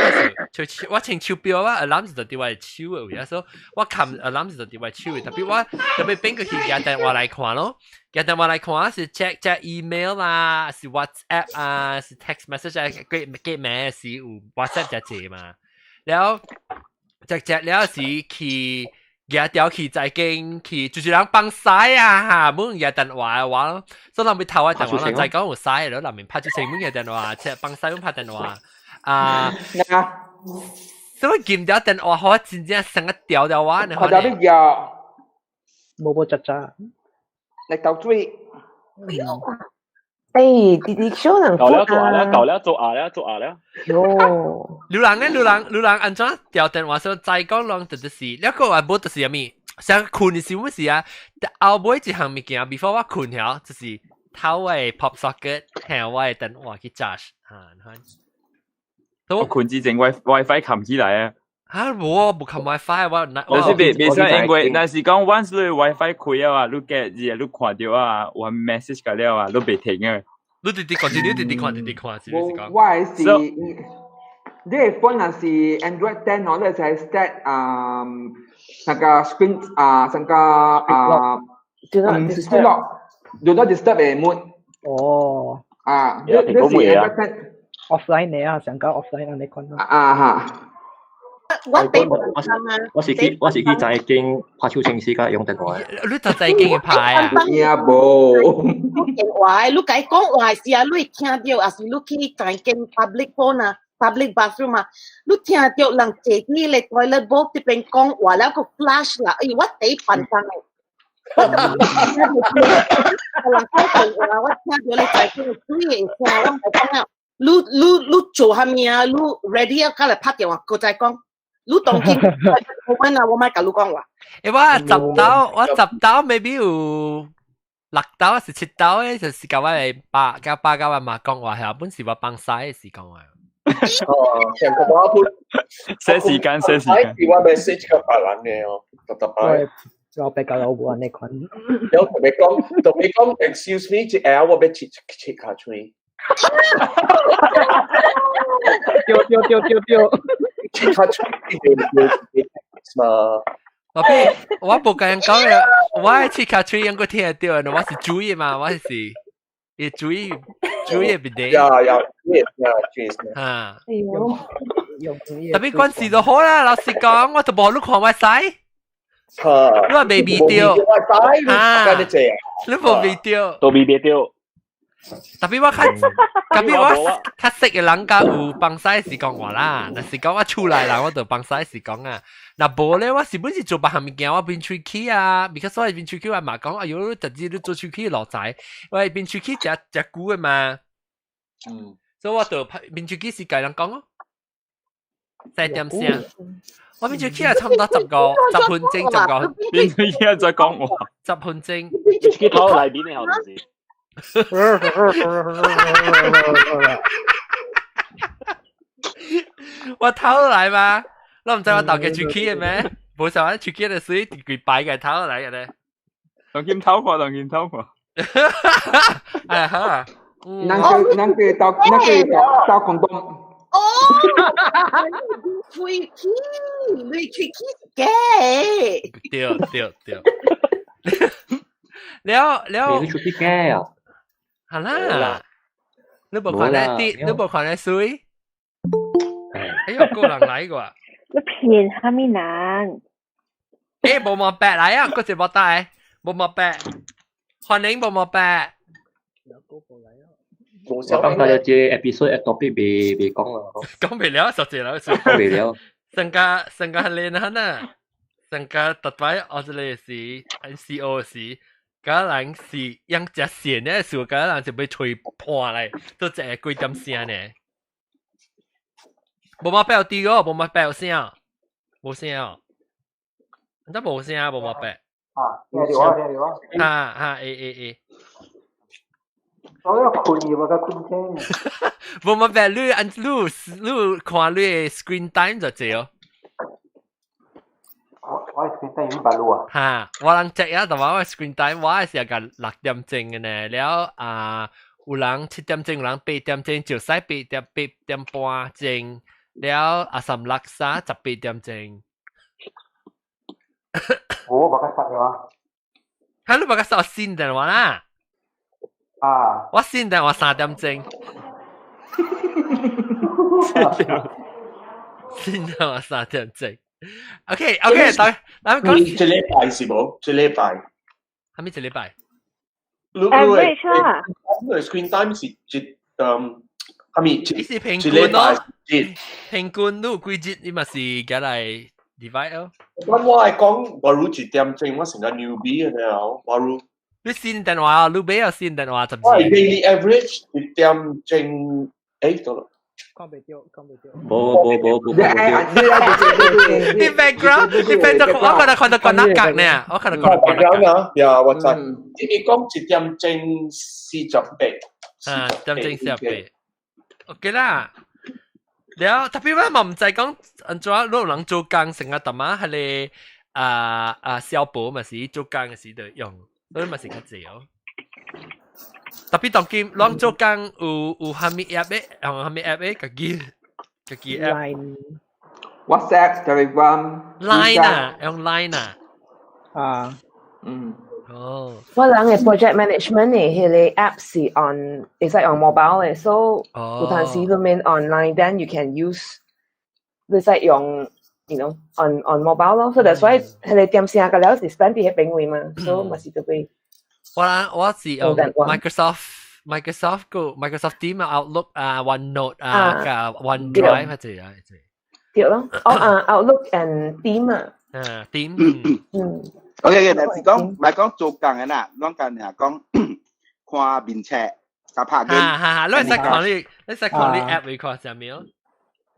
是，我穿手錶我 alarm 是就佇我的手的位啊，所以我撳 alarm 是就佇我手的，特別我特別變過去攑電話來看咯，攑電話來看是 check check email 啦，是 WhatsApp 啊，是 text message 啊，幾幾名是有 WhatsApp 遮濟嘛，了 check check 了是去。舉條去在經去，就是人放屎啊！哈，每日電話嘅話，所以人要偷我電話，人再講有屎咯，人面拍出成每日電話，切放屎用拍電話啊！所以撳掉電話，我真正成個掉掉我，你看到你叫，無無喳喳，嚟倒水。誒，弟弟小人搞了做鴨了，搞了做鴨了，做鴨了。喲，劉人咧，劉人，劉人按怎調電話說再講人就就是，了個話無就是啥物，想睏是啥物事啊？後尾一項物件，before 我睏了，就是偷我的 pop socket，還我的電話去 charge 嚇，你看。我睏之前 WiFi 冚起來啊。啊，無啊，無冚 WiFi 我。但是別別使因為，若是講 once 你 WiFi 開啊，你隔日你看著啊，有 message 個了啊，你袂停啊。你直直看，你直直看，直直看，是唔是講？我係是，你的 phone 若是 Android 10哦，你會使 set 啊，那個 screen 啊，那個啊，唔是 screen lock，do not disturb 的 mode。哦。啊，你你是 Android 10 offline 的啊，上個 offline 按呢款。啊哈。我第我我是去財經拍手清時間用電話。你就財經嘅牌啊？也無。電話，你共伊講話時啊，你會聽著，抑是你去財經 public phone 啊，public bathroom 啊，你聽著人坐佇咧 toilet bowl 這邊講話了個 flash 啦，哎，我第一反應的。我就聽著人講電話，我聽著你財經水的聲，我無講了。你你你做啥物啊？你 ready 啊？過來拍電話，閣再講。你當今我問啊，我莫共你講話。欸，我十刀，我十刀 maybe 有六刀還是七刀的，就是共我的爸、共爸、共我媽講話，係本是我放屎的時講話。哦，成個我本寫時間，寫時間。我 message 個別人的哦，特特擺。我比較有無按呢款。有同你講，同你講，excuse me，一下我欲切切跤喙。對對對對對。切跤喙對對對嘛。我比我無共人講嘅，我切跤喙應該聽得著，我是注意嘛，我是會注意注意別啲。呀呀，呀，注意。啊。哎喲。特別關事就好啦，老實講，我就無你看我使。你話未味著。啊。你無味著。都未味著。特別我較，特別我較識嘅人家有放屎是講話啦，若是講我厝內人我就放屎是講啊。若無咧，我是本是做別項物件，我變喙齒啊，because 我變喙齒我嘛講，哎喲，直接你做喙齒落仔，我變喙齒食食久嘅嘛。嗯。所以我就變喙齒是共人講咯，細點聲。我變喙齒係差唔多十個十分鐘，十個。變喙齒再講話。十分鐘。變喙齒頭內面嘅好似。我偷來嘛，我毋知我豆家出去的咩？無想我出去的水規擺個偷來嘅咧。當金偷看，當金偷看。哎好啊。咱叫咱叫鬥，咱叫鬥鬥廣東。哦，喙齒，你喙齒是假。對對對。了了。你出去假啊？好啦，你無看咧啲，你無看咧水。哎喲，個人來過。你騙啥物人？欸，無毛白來啊，閣一無帶，無毛白，歡迎無毛白。我感覺這 episode 的 topic 未未講啦。講未了，實際啦，講未了。成個成個練下呢，成個特擺我這裡是 NCO 時。個人是用隻線咧，時個人就被吹破來，都一個幾點聲呢。無嘛白啲個，無嘛白聲，無聲哦。你無聲，無嘛白。啊，聽到啊，聽到啊。哈哈，欸欸欸。我要困去，我較困醒。無嘛白，你按你你看你的 screen time 就濟哦。我 screen time 有八路啊。哈，我人 check 啊，同埋我 screen time 我係個六點鐘嘅呢，了啊有人七點鐘，有人八點鐘，就使八點八點半鐘，了啊三六三十八點鐘。我把佢殺咗。哈，你把佢殺先電話啦？啊。我先電話三點鐘。先電話三點鐘。OK OK，等咱講。一禮拜是無？一禮拜。啥物一禮拜？你 Average 啦。你 screen time 是一嗯，啥物？你是平均咯。平均你有幾日，你嘛是加來 divide 咯。我我係講，我如一點鐘，我成個 newbie 嘅了，我如。你先電話，你買啊先電話十。我係 daily average 一點鐘，誒，得了。講袂著，講袂著。無無無無無。你 background，你 background，我看到看到關那格呢，我看到看到關那格啊，呀，我知。你講一點鐘四十八。啊，點鐘四十八。OK 啦。了，特別我嘛毋知講按怎，你有人做工成日淡仔彼個啊啊小寶嘛是做工的時就用，所以嘛是較濟哦。特別當今，攏做工有有啥物 app 的，用啥物 app 的，家己家己 app。 WhatsApp、Telegram、 Line 啊，用 Line 啊。啊，嗯。哦。我人的 project management 的彼个 app 是 on，會使用 mobile 的，so 有陣時你免 online，then you can use，你使用 on mobile 咯，所以 that's why 佢哋點聲個了是 spend 佇彼邊位嘛，所以嘛是特別。我是用 Microsoft 個 Microsoft Team 啊，Outlook 啊，OneNote 啊，加 OneDrive 係這啊，對咯，哦啊 Outlook and Team 啊，嗯，Team，嗯。 OK，但是講唔係講做工嘅啦，攏講爾講看面冊，佮拍 game。哈哈，你使看你，你使看你 app 會看啥物？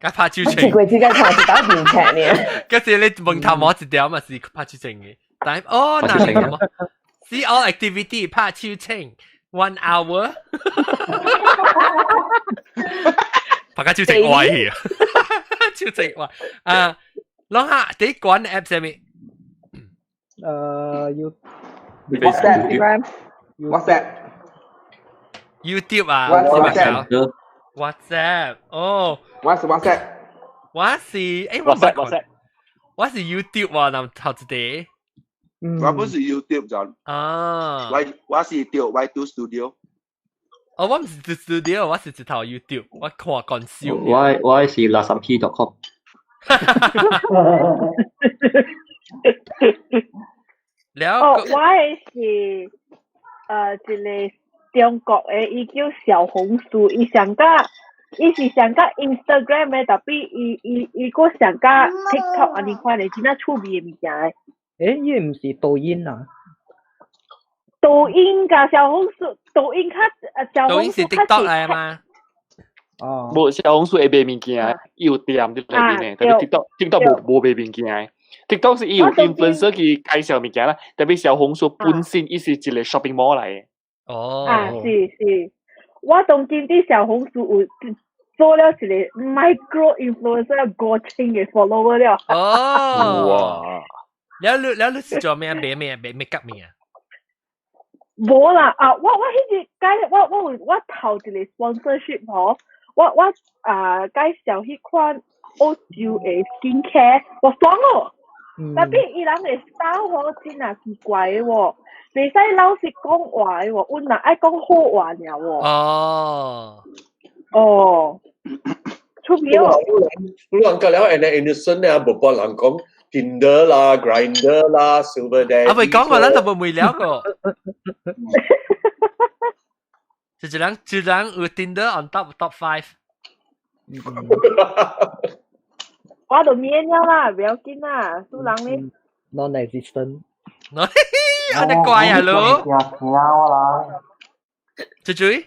佮拍手槍。一過之間看一道面冊呢。嗰時你問頭毛一條嘛是拍手槍嘅，但哦，那什麼？See all activity 拍手槍 1 hour，拍個手槍歪去，手槍歪啊！攏下第一關 app 啥物？要 WhatsApp、WhatsApp、 YouTube 啊 WhatsApp、 WhatsApp 哦，我是 WhatsApp，我是我 WhatsApp，我是 YouTube 啊，嗱頭一個。我不是 YouTube 就啊，我是掉 Y2 Studio。哦，我毋是 Studio，我是一頭 YouTube，我看講笑。我是垃圾屁 .com。了哦，我的是一個中國的，伊叫小紅書，伊上甲伊是上甲 Instagram 的，特別伊閣上甲 TikTok 按呢款的，真正趣味的物件的。誒，伊毋是抖音啊？抖音佮小紅書，抖音較小抖音是紅書較 TikTok 來嘛？哦，無小紅書會賣物件，伊有店佇內面的，特別 TikTok 無賣物件。TikTok 是伊有 influencer 去介紹物件啦，特別小紅書本身伊是一個 shopping mall 來的。哦，啊，是是，我當今佇小紅書有做了一個 micro influencer 5000個 follower 了。哦，哇！了你了你是做咩？賣咩？賣咩夾咩啊？無啦啊！我彼日介我有我頭一個 sponsorship 吼，我啊介紹彼款澳洲的 skin care，我爽哦。特別伊人的 style 吼真啊奇怪的喎，袂使老實講話的喎，阮若愛講好話爾喎。哦。哦。出名哦。你人家了，and innocent 咧，無幫人講 Tinder 啦、Grindr 啦、Silver Daddy。啊，未講過，咱就無未了過。就一人，一人有 Tinder on top top five。我就免了啦，不要緊啦，輸人咧。 Non-existent。按呢怪啊咯。豬豬。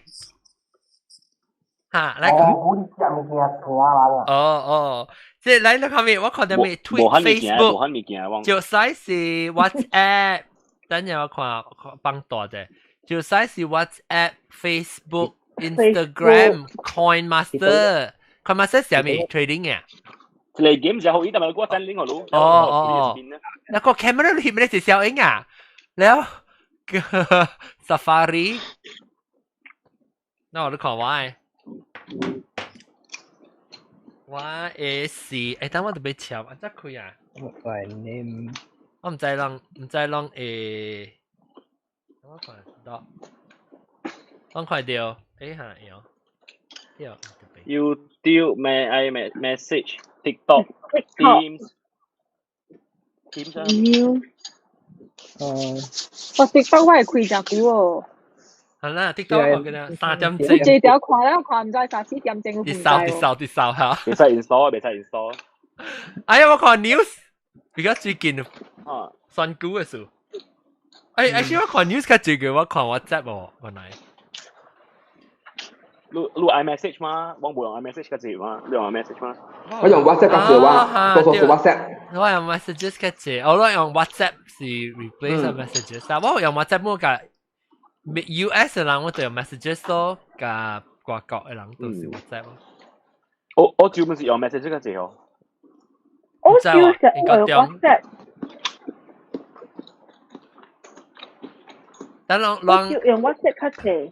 嚇，來。哦哦，即係來你看面，我看到面 Twitter、Facebook，就使是 WhatsApp，等陣我看幫大者，就使是 WhatsApp、Facebook、Instagram、Coin Master、Coin Master 係咩 trading 啊？嚟 game 就好，依但係我真拎我咯。哦哦，那個 camera 裏面是小影啊，แล้ว Safari，那我都看我的。我的是，等我特別敲，啊，這開啊。喂，你我毋知人，毋知人會，我看到，我看到，哈，有，對。 YouTube 咩愛 message TikTok Teams Teams 啊。哦。我 TikTok 我會開誠久哦。係啦，TikTok 我記得3點鐘。這條看了看，毋知3、4點鐘。啲掃啲掃啲掃嚇。袂使 install，袂使 install。哎呀，我看 news，比較最近啊，選舉的事。actually 我看 news 較濟過我看 WhatsApp 哦，原來。你 iMessage 嗎？我無用 iMessage 較濟嗎？你用 iMessage 嗎？我用 WhatsApp 較濟我，多數是 WhatsApp。我用 messages 較濟，我用 WhatsApp 是 replace messages，但我用 WhatsApp 冇甲 US 的人我就用 messages 咯，佮外國的人都是 WhatsApp 咯。我專門是用 message 較濟哦。我就係用 WhatsApp。等人我就用 WhatsApp 較濟。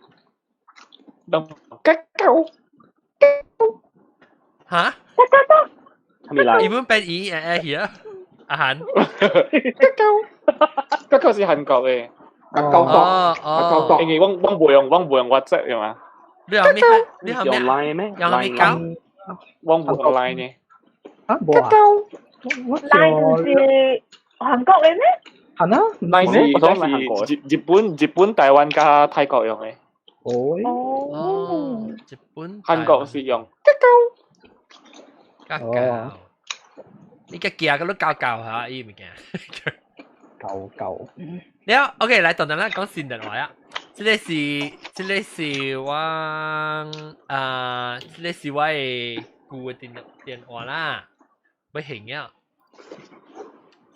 嚇？係咪啦？日本變伊here 阿韓。嗰個是韓國嘅。高哦哦，因為我無用 WhatsApp 嘅嘛。你用咩？你用 Line 咩？用咩搞？我無用 Line 嘅。啊，無啊。，Line 是韓國嘅咩？係啊，Line 是日本、台灣加泰國用嘅。哦，日本、韓國是用。較舊，你個寄個都較舊嚇，伊物件。舊舊。了，OK，來，等等咱講新的話啊。這個是我啊，這個是我的舊的電話啦，欲還了。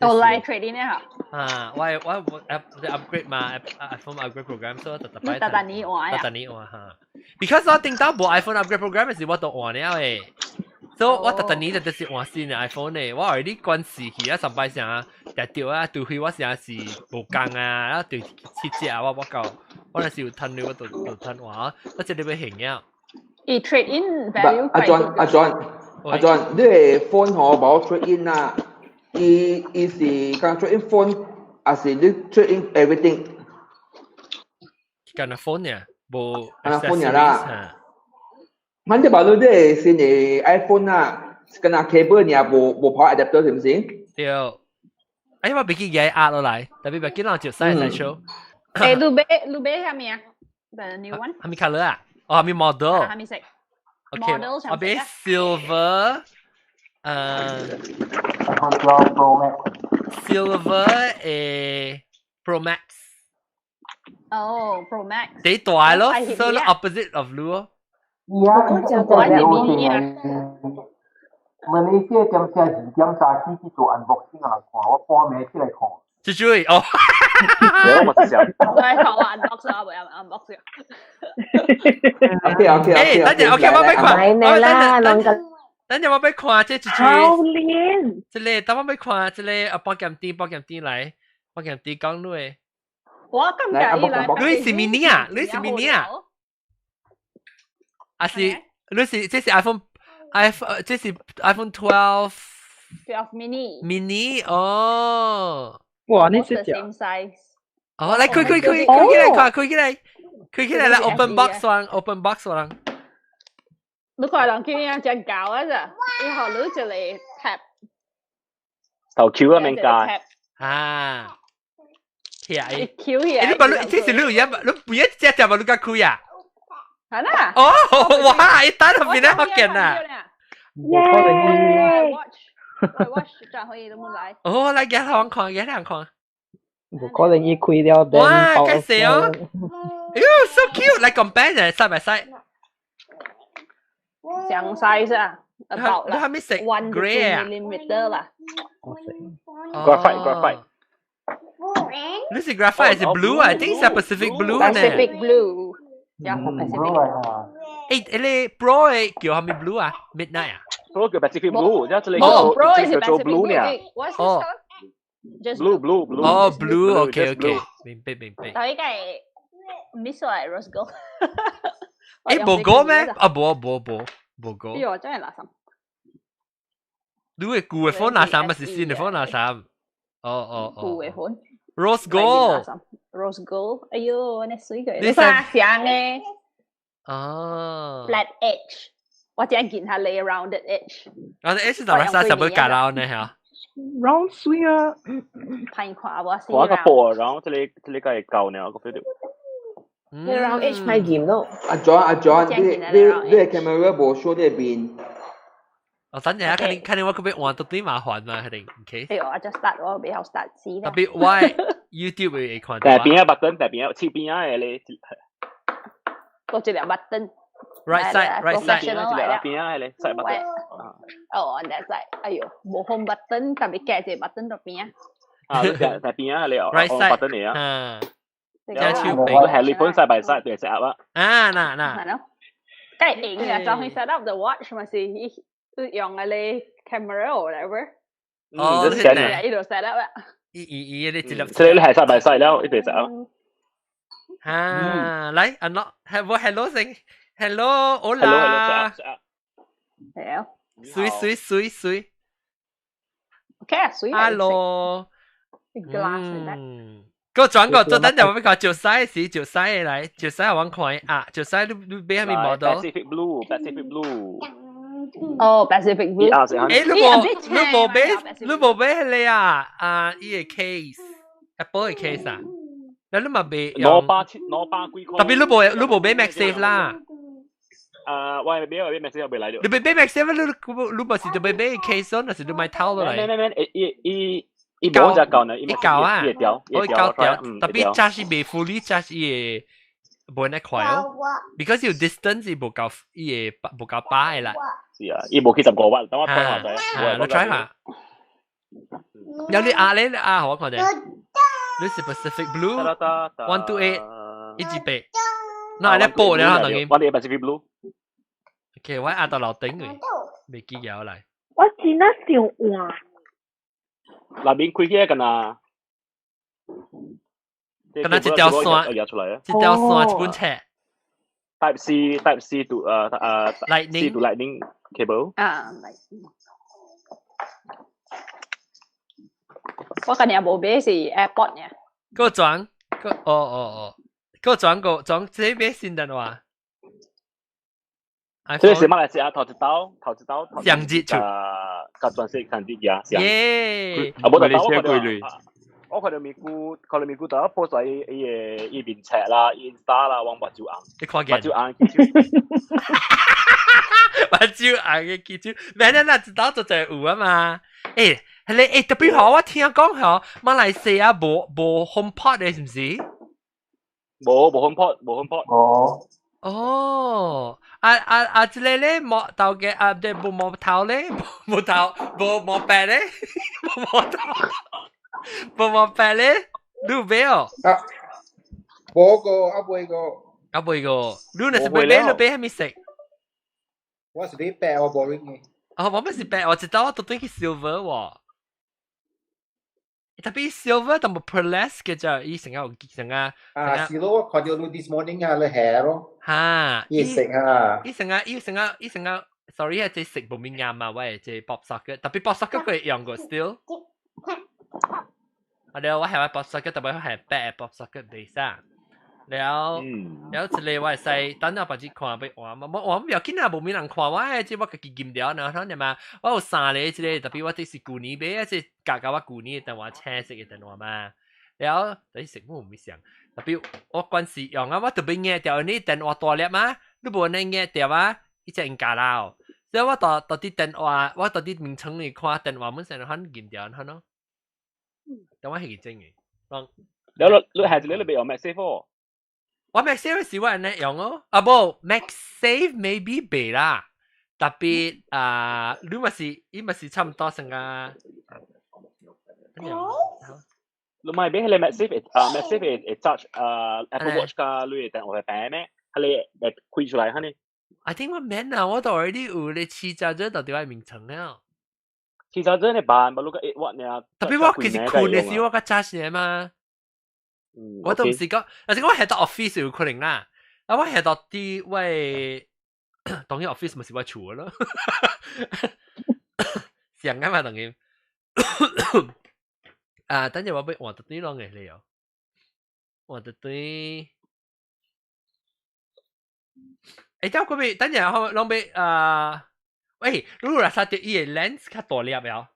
哦，來 trade in 哈。啊，我 upgrade 嘛，iPhone upgrade program，所以特特擺。特特年換啊。特特年換哈。Because 我頂到無 iPhone upgrade program 時，我都換了誒。所以我特特年就是換新的 iPhone 呢。我 already 關時去啊，上擺啥，定著啊，除非我啥是無共啊，啊對七隻啊，我夠，我若是有趁了，我就趁換，我這個欲還了。伊 trade in value 阿 John 阿 John 阿 John，你個 phone 嗬無 trade in 啊？伊是講 trade in phone，還是你 trade in everything？干那 phone 呀，無啊 phone 啦。反正把你這新的 iPhone 啊，跟那 cable 爾無無 power adapter 是毋是？對。哎呀，我別記嘢壓落來，特別別見人就使使 show。誒，你買啥物啊？The new one？啥物 color 啊？哦，啥物 model？啥物色？OK，我買 silver，iPhone 12 Pro Max。 Silver 誒 Pro Max。哦，Pro Max。幾大咯，所以 opposite of 你咯。而家我是 mini 啊。馬來西亞點聲2點3起去做 unboxing 人看，我半暝起來看。豬豬哦，我嘛是想。我係看我 unbox 啊，冇 unbox。 OK OK OK。等陣 OK，我欲看。買啦，兩個。等陣我欲看這豬豬。好靚。這個等我欲看這個啊，保險店保險店來，保險店講你的。我感覺伊來。你是 mini 啊？你是 mini 啊？還是你是這是 iPhone 這是 iPhone 12 12 mini。 mini 哦。哇！你是 same size。哦，來開開開開起來看，開起來，開起來來 open box one open box one。你看人叫人真搞啊咋？以後你就嚟 tap。頭 Q 啊，免加。啊。起來。 Q 起來。你把你這是你有嘢，你不要只只把你甲開啊？係啦。哦，哇！一單入邊咧好勁啊！耶！Watch，我 watch 轉可以都冇來。哦，來給他看，給他看。無可能伊開了哇，該死哦！哎喲，so cute，來 compare 者，side by side。相 size 啊，about 你係咪食 one to two millimeter 啦。 Graphite graphite。你是 graphite 還是 blue 啊？I think 是 Pacific blue 呢。 Pacific blue。Yeah, Pacific。誒，你 Pro 的叫啥物 blue 啊？Midnight 啊？Pro 叫 Pacific blue，這個叫叫做 blue 呢。 What's this colour? Just blue blue blue。哦，blue，OK OK，明白明白。但係個 miss 咗 rose gold。誒，無 gold 咩？啊，無無無無 gold。哎喲，真係垃圾。你的舊的 phone 垃圾，還是新的 phone 垃圾？哦哦哦。舊的 phone。 Rose gold。 Rose gold，哎喲，那水個，你看像嘅。哦。 Flat edge，我只見下你 rounded edge。 rounded edge 是哪啥？什麼架啦呢？嚇？round 水啊！歹看我我個波，然後這個係舊呢，我 feel 到。你 round edge 歹驗咯。阿 John 阿 John，你 camera 無 show 你面。哦，等陣啊，肯定肯定我嗰邊換到啲麻煩嘛，肯定，OK。哎呦，我就 start 我比較 start 先。特別我 YouTube 會看到。大邊啊 button，大邊啊，切邊啊嘅你。多一粒 button。 Right side, right side。一粒邊啊嘅你，side button。哦，on that side，哎呦，無 home button，特別夾一個 button 到邊啊。啊，大邊啊你哦，right side button 嚟啊。嗯。加手柄。係你本 side by side 對 set up 啊。啊，嗱嗱。係咯。梗係影啊，就去 set up the watch 咪是用嘅你 camera or whatever。哦，你呢度 set up 啊。伊伊伊，你一粒。所以你係 side by side 了，一齊 set up。啊，來，unlock，hello hello 先，hello，hola。 hello hello set up。係啊。水水水水。 OK 啊，水。 Hello。 Glass 嚟。個轉個，做等陣我欲看石屎是石屎來，石屎我看啊，石屎你買啥物 model ？Pacific Blue，Pacific Blue。哦，Pacific Blue。欸，你無買彼个啊？啊，伊个 case，Apple 的 case 啊，那你嘛買270200幾塊。特別你無買 MagSafe 啦。啊，我買 MagSafe 未來著。你欲買 MagSafe，你毋是就欲買 case 咯，那是你買套落來。免免免，伊伊伊無只夠呢，伊夠啊，伊掉，伊夠掉，特別 charge 袂 fully charge 伊會無那快哦，because 有 distance 伊無夠，伊會無夠飽的啦。是啊，伊無去15瓦，等我 try 下仔。啊，你 try 下。有你壓咧，你壓我看者。你是 Pacific Blue 128 128，那你報了等於。我哋 Pacific Blue。 OK，我壓到樓頂嘅，未記有來。我真係想換。內面開起來敢若，敢若一條線，一條線一本冊。 Type C to Lightning C to Lightning cable。啊，Lightning。我今日無買是 AirPod 呢。個裝個哦哦哦，個裝個裝這買新的話。這個是馬來西亞頭一刀，頭一刀，上節出，甲全世界啲嘢。耶！啊，無就我看到美股，看到美股，大家 post 喺伊個伊面冊啦，Insta 啦，我目睭紅，你看見？目睭紅，目睭紅嘅記住，咩咧？那一刀就就有啊嘛。欸，係你欸特別好，我聽講吼，馬來西亞無 HomePod 的，是毋是？無 HomePod，無 HomePod。哦。哦，啊啊啊！這個咧毛頭嘅啊，對，無毛頭咧，無頭，無毛白咧，無毛頭，無毛白咧，你有買哦？啊，無個，啊未個，啊未個，你若是欲買，你買啥物色？我是買白，我無用嘅。哦，我毋是白，我知道我特登去 silver 喎。特別 silver 淡薄 pearlescent 嘅就，伊成個成個。啊，是咯，我看到你 this morning 啊，你下咯。哈，伊色啊。伊成個伊成個伊成個，sorry 啊，這色無咪啱啊，喂，這 pop socket，特別 pop socket 佢用過 still。啊，了我係話 pop socket，特別係白 pop socket base 啊。了，了一個我會使等下別子看欲換嘛，我換唔要緊啊，無咩人看我，這我家己撳掉，然後你嘛，我有三個這個，特別我這是舊年買，這價格我舊年的電話青色的電話嘛，了，但是色我唔想，特別我關時用啊，我特別壓掉你電話大粒嘛，你無能壓掉啊，伊才用加啦。所以我到底電話，我到底名稱裡看電話本身就很撳掉，很咯，但我係真嘅，了你係一個你欲用 MagSafe 哦？我 MagSafe 是我按呢用哦，啊無 MagSafe maybe 袂啦，特別啊，你嘛是伊嘛是差唔多成個。你買買彼個 MagSafe 啊，MagSafe 會 charge 啊 Apple Watch 佮你的電話平咩？彼個會開出來哈呢？ I think 我免啊，我都 already 有咧試揸咗到底我名稱了。試揸咗你辦，無你個8 watt 呢？特別我其實睏的時我較早時嘛。我都毋是講，但是我係到 office 有可能啦。啊，我係到啲喂，當然 office 咪是我厝咯。上啊嘛，當然。啊，等陣我欲換到對啷個了，換到對。欸，等嗰邊，等陣我攏欲啊，喂，如果啥啲伊個 lens 較大粒了，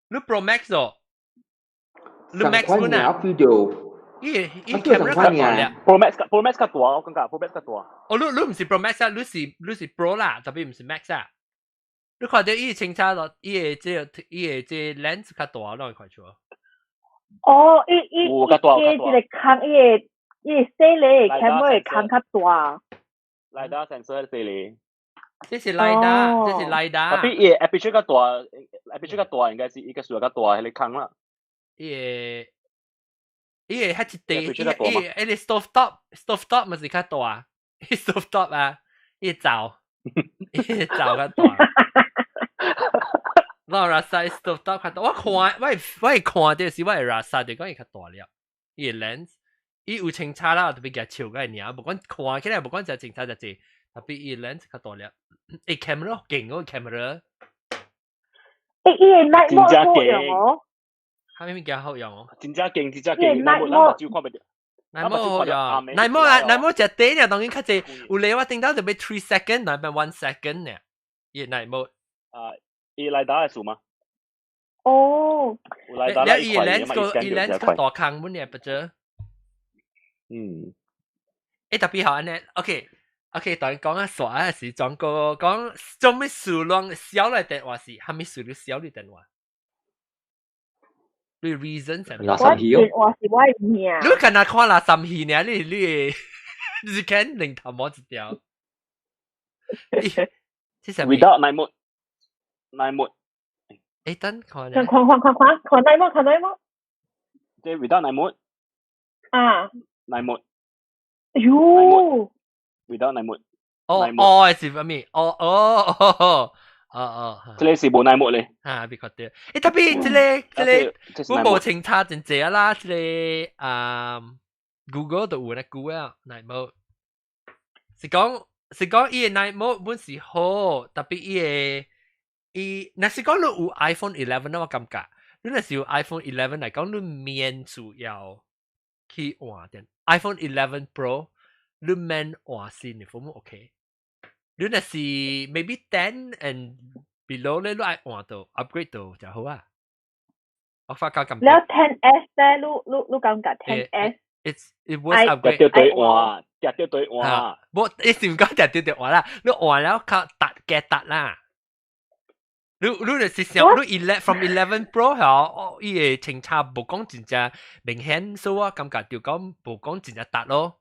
你 Pro Max 哦。你 Max 本啊？伊伊 camera 較大粒，Pro Max 較大，我感覺 Pro Max 較大。哦，你毋是 Pro Max 啊，你是 Pro 啦，特別毋是 Max 啊。你看到伊清楚咯，伊個這 lens 較大，攏會看出。哦，伊伊伊加一個空，伊個細粒 camera 會空較大。 LiDAR sensor 細粒。這是 LiDAR，這是 LiDAR。特別伊個 aperture 較大，aperture 較大，應該是伊個數較大，彼個空啦。伊個彼一地，伊個 stove top，stove top 咪是較大，stove top 啊，伊個灶，伊個灶較大。我拉薩 stove top 較大，我看我會看到時我會拉薩就講伊較大粒，伊個 lens，伊有清楚啦，特別舉手個爾，無管看起來無管誠清楚誠濟，特別伊 lens 較大粒，欸 camera 勁個 camera。欸，伊個 night mode 好用哦。啥物物件好用哦？真正勁，真正勁，night mode 咱目睭看袂著。Night mode 呀，night mode 啊，night mode 就短呢，當然較濟，有咧我頂到就欲 3 second，那變 1 second 呢，伊 night mode。啊，伊來打嘅數嗎？哦。有來打伊 lens 個伊 lens 較大空本呢，不啫？嗯。欸，特別好按呢，OK。OK，當講啊，煞啊是轉個講做咩事攏小來電話是，蝦米事你小你電話？你 reason 係垃圾戲哦。電話是我的命。你敢若看垃圾戲呢？你你是看零頭毛一條。這啥物？Without night mode，night mode。欸，等看。看看看看看看 night mode，看 night mode。即 without night mode。啊。 night mode。哎喲。 Without night mode。哦哦，是啥物？哦哦哦哦哦，這個是無 night mode 咧。啊，別確定。欸，特別這個這個，我無清查真濟啦，這個啊，Google 都有咧 Google night mode。是講是講伊個 night mode 本是好，特別伊個伊，若是講你有 iPhone 11 我感覺，你若是有 iPhone 11 來講，你免需要去換電 iPhone 11 Pro。你免換新的 phone OK。你若是 maybe 10 and below 咧，你愛換到 upgrade 到就好啊。我發覺咁。了 10S 咧，你感覺 10S？ It was upgrade。對對換，對對對換。無，你是毋講對對對換啦？你換了較達嘅達啦。你就是想你 from 11 Pro 嗬，哦，伊個清差無講真正明顯，所以我感覺就講無講真正達咯。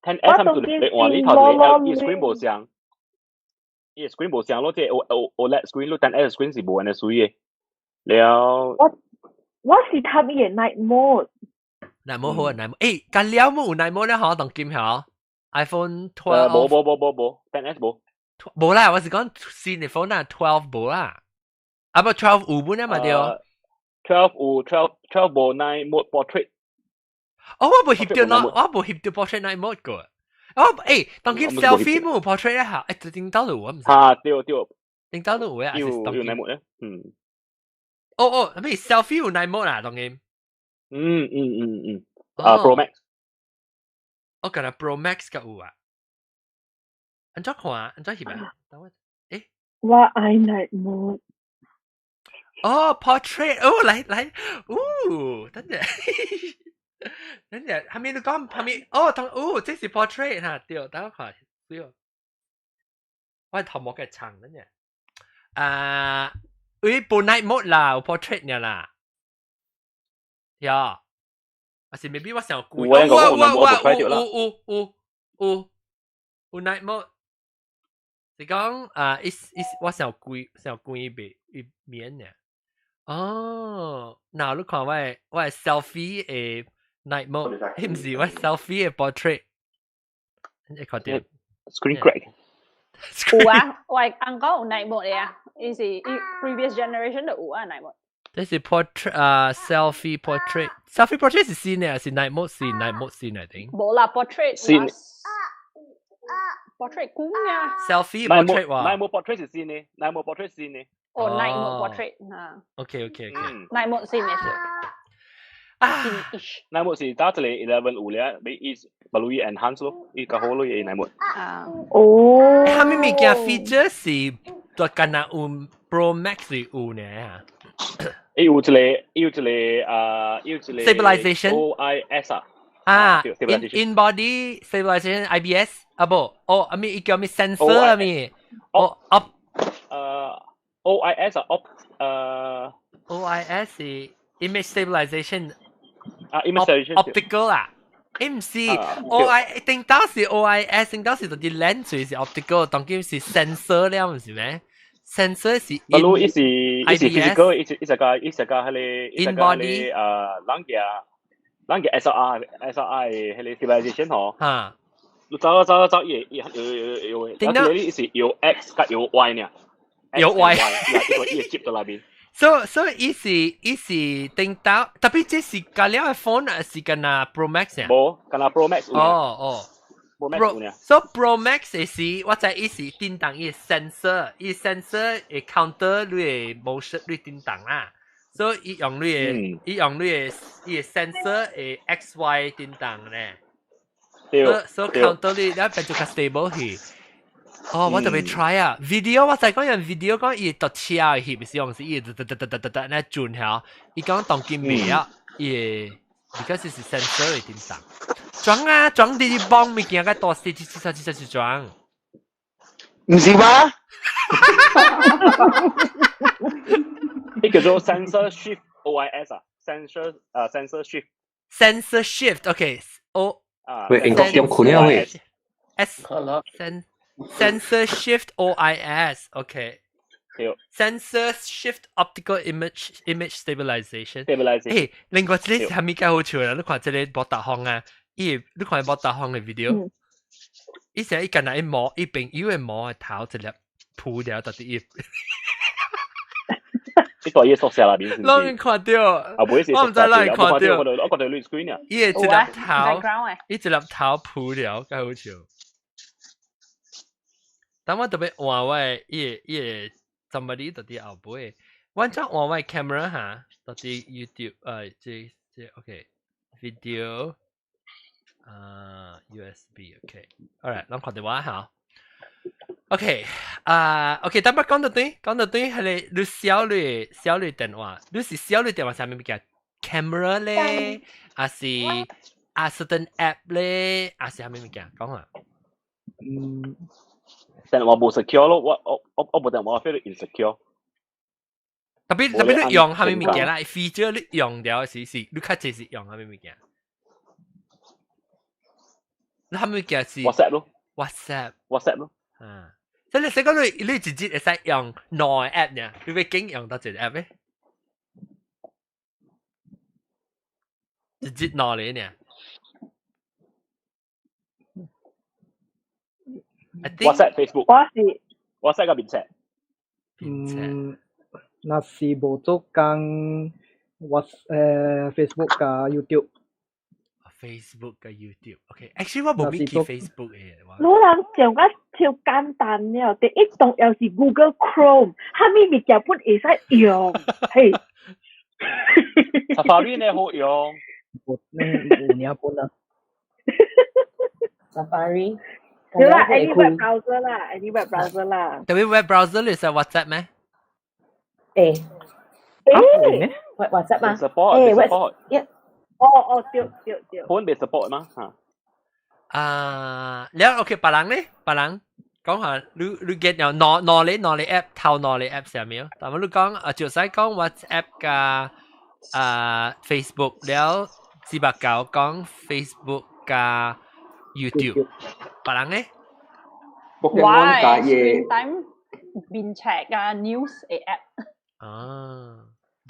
10S 他們就你換呢頭就伊 screen 無相，伊 screen 無相咯，即係 O OLED screen，你 10S screen 是無按呢水嘅。了，我是貪伊個 night mode。 Night mode 好啊，night mode，欸，甲了冇有 night mode 咧，嗬，當今嗬，iPhone 12。無無無無無，10S 無。無啦，我是講新的 phone 啊，12無啦，啊不12有本啊嘛對。 12有 12 無 night mode portrait。哦，我無翕著喏，我無翕著 portrait night mode 過。哦，欸，當今 selfie 冇 portrait 咧嚇，欸，頂到就有唔是？啊，對對。頂到就有啊，有有 night mode 咧，嗯。哦哦，咩 selfie 有 night mode 啊，當今。嗯嗯嗯嗯，啊 Pro Max。我感覺 Pro Max 較有啊。按怎看啊？按怎翕啊？等我，欸，我愛 night mode。哦，portrait，哦，來來，哦，等陣。等陣，後面你講後面，哦，當哦，這是 portrait 哈，對，等我看，對，我頭毛嘅長，等陣，啊，有部 night mode 啦，有 portrait 呢啦，呀，還是 maybe 我想貴，有有有有有有有有 night mode，是講啊，一一我想貴，想貴袂伊免呢，哦，嗱，你看我 selfie 的 night mode，彼毋是我 selfie 的 portrait，你看著 screen crack。有啊，我翁講有 night mode 的啊，伊是伊 previous generation 就有啊 night mode。這是 portrait 啊，selfie portrait，selfie portrait 是新的，是 night mode 是 night mode 新的定？無啦，portrait 新 portrait 久啊。 selfie portrait 哇，night mode portrait 是新的，night mode portrait 新的。哦，night mode portrait 啊。 OK。 night mode 新的是。啊，night mode 是打一個11有咧，你伊不如伊 enhance 咯，伊較好咯，伊 night mode。啊。哦。蝦米物件 feature 是就敢若有 Pro Max 是有呢？伊有一個，伊有一個啊，伊有一個 stabilization OIS 啊。啊，in body stabilization IBS 啊無，哦，啊咪伊叫咩 sensor 啊咪，哦，up，OIS 啊，op，OIS 是 image stabilization 啊，image stabilization optical 啊，毋是 OI，頂當是 OIS，頂當是就啲 lens 是 optical，當今是 sensor 了，毋是咩？sensor 是不如伊是伊是 physical，伊是伊是個伊是個彼個 in body 人嘅人嘅 SLR 彼個 stabilization 嗬。嚇。你走走走，伊伊有有有有，點解你是有 X 佮有 Y 呢？有 Y，一個伊個接到那邊。所以伊是頂到，特別這是加了的 phone 還是敢若 Pro Max 啊？無，敢若 Pro Max。哦哦。 Pro Max 所以 Pro Max 是我知伊是叮當伊 sensor，伊 sensor 會 counter 你的 motion 你叮當啦。所以伊用你的，伊用你的，伊的 sensor 會 X Y 振動咧。對。所以 counter 你，你變做較 stable 去。哦，我特別 try 啊，video 我就講人 video 講伊搭車翕是用是伊噠噠噠噠噠噠噠那轉下，伊講當今未啊，伊 because 是 sensor 會振動。裝啊，裝啲啲幫物件個大細，一一一一一裝。唔是吧？呢叫做 sensor shift OIS 啊，sensor 啊 sensor shift。 sensor shift，OK，O 啊。喂，英國點困啊喂？S sensor shift OIS，OK。 Sensor shift optical image stabilization。 stabilization。誒，另外這個係咪較好笑啦？你看這個博達方啊，伊你看博達方嘅 video，伊成日伊近來一摸，伊朋友嘅摸嘅頭一粒鋪了，到底伊。呢個嘢宿舍內面。攏看到。啊，唔我唔知攏看到。我看到你 screen 啊。伊的一粒頭，伊一粒頭鋪了，較好笑。等我特別換我的伊個伊個 somebody 到底後尾，我怎換我的 camera 哈？到底 YouTube 這 OK video USB OK，alright，咱看到我哈。OK 啊 OK，等我講到對，講到對，係你你小你小你電話，你是小你電話啥物物件？camera 咧，還是啊 certain app 咧，還是啥物物件？講啊。嗯。電話無 secure 咯，我無電話 feel insecure。特別特別你用啥物物件啦？feature 你用掉是是，你較濟是用啥物物件？你啥物件是 WhatsApp 咯，WhatsApp WhatsApp 咯。啊，所以你說講你你直接會使用兩個 app 呢？你會經用到一個 app 咩？直接兩個呢？WhatsApp、Facebook，我是 WhatsApp 個面冊。嗯，若是無做工，Whats Facebook 加 YouTube。 Facebook 加 YouTube，OK。Actually 我無邊去 Facebook 嘅。老人上個超簡單了，第一動又是 Google Chrome，啥物物件本會使用，嘿。 Safari 呢好用。有領本啊。 Safari。對啦，any web browser 啦，any web browser 啦。特別 web browser 你使 WhatsApp 咩？誒。誒。 WhatsApp 嘛？ support，support。一。哦哦，對對對。 phone 被 support 嗎？嚇。啊，了 OK，別人咧，別人講下，你你 get 了攞攞你攞你 app 頭攞你 app 上面，但係你講啊，就使講 WhatsApp 加啊 Facebook 了，489講 Facebook 加 YouTube，別人咧？我 screen time 面 check 啊 news 嘅 app。啊，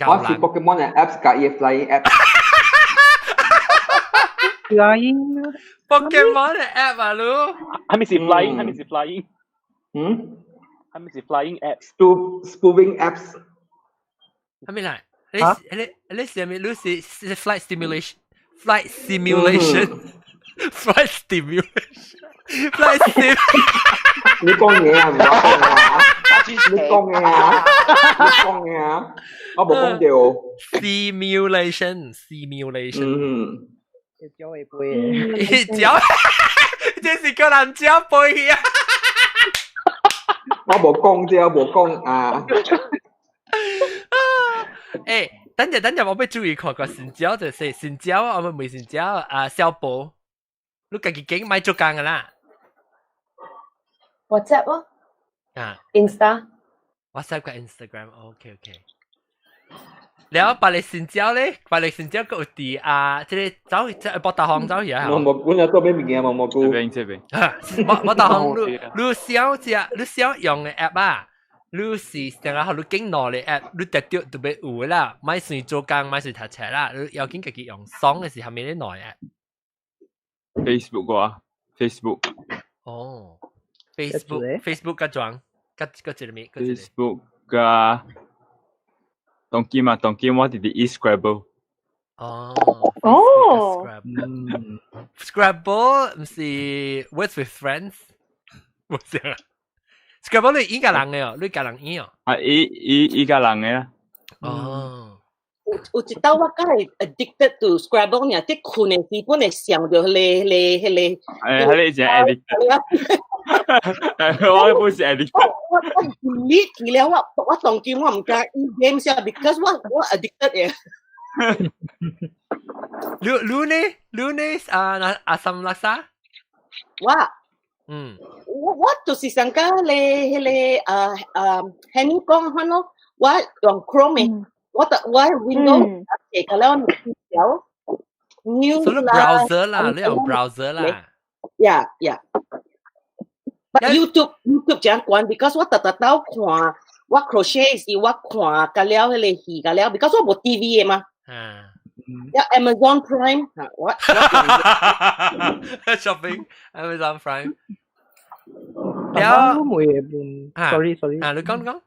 我是 Pokemon 嘅 apps 加伊 flying app。 flying Pokemon 嘅 app 啊，你係咪是 flying？係咪是 flying？嗯？係咪是 flying apps？ Spoofing apps。係咪嚟？你你你是咪？你是是 flight simulation？flight simulation？flight simulation？flight sim？你講嘢啊，唔係我講啊！你講嘢啊！你講嘢啊！我冇講到。 Simulation，simulation。嗯。鳥會飛。鳥，這是個人鳥飛啊！我冇講啫，我冇講啊。誒，等陣等陣，我欲注意看個新鳥就是新鳥，我們唔係新鳥啊，小寶，你家己經買做工噶啦。 WhatsApp 咯。啊。 Insta。 WhatsApp 個 Instagram，OK OK。了，白力新鳥咧，白力新鳥閣有佇啊，這個走這博大行走去啊。我冇管啊，做咩物件冇冇顧。這邊這邊。博博大行，你你小只，你小用的 app 啊，你是定下你經攞的 app，你特著特別有啦，莫算做工，莫算讀冊啦，你要緊家己用爽的是蝦米咧攞 app ？Facebook 啊，Facebook。哦，Facebook，Facebook 甲裝，甲甲一個咩？Facebook 加。當今啊，當今我直直用 Scrabble。哦。哦。 Scrabble 毋是 Words with Friends，無是啊。Scrabble 你伊家人的哦，你家人伊哦。啊，伊伊伊家人的啊。哦。有一道我敢係 addicted to Scrabble 爾，佇睏的時本會想著彼個。誒，彼個真 addicted。我本是 addicted。我 delete 去了，我當今我毋敢 e game 先，because 我 addicted 嘅。你呢？你呢？啊，那阿森拉沙？我我就是上個咧，彼個Henny 講款咯，我用 Chrome 的，我得我 Windows 下個了條 news 所以 browser 啦，你用 browser 啦。 Yeah. But YouTube 這樣關，because 我特特兜看，我 crochet 時我看個了彼個戲個了，because 我無 TV 的嘛。呀 Amazon Prime 嚇，我 shopping Amazon Prime。但馬路每個問，sorry sorry。啊，你講講。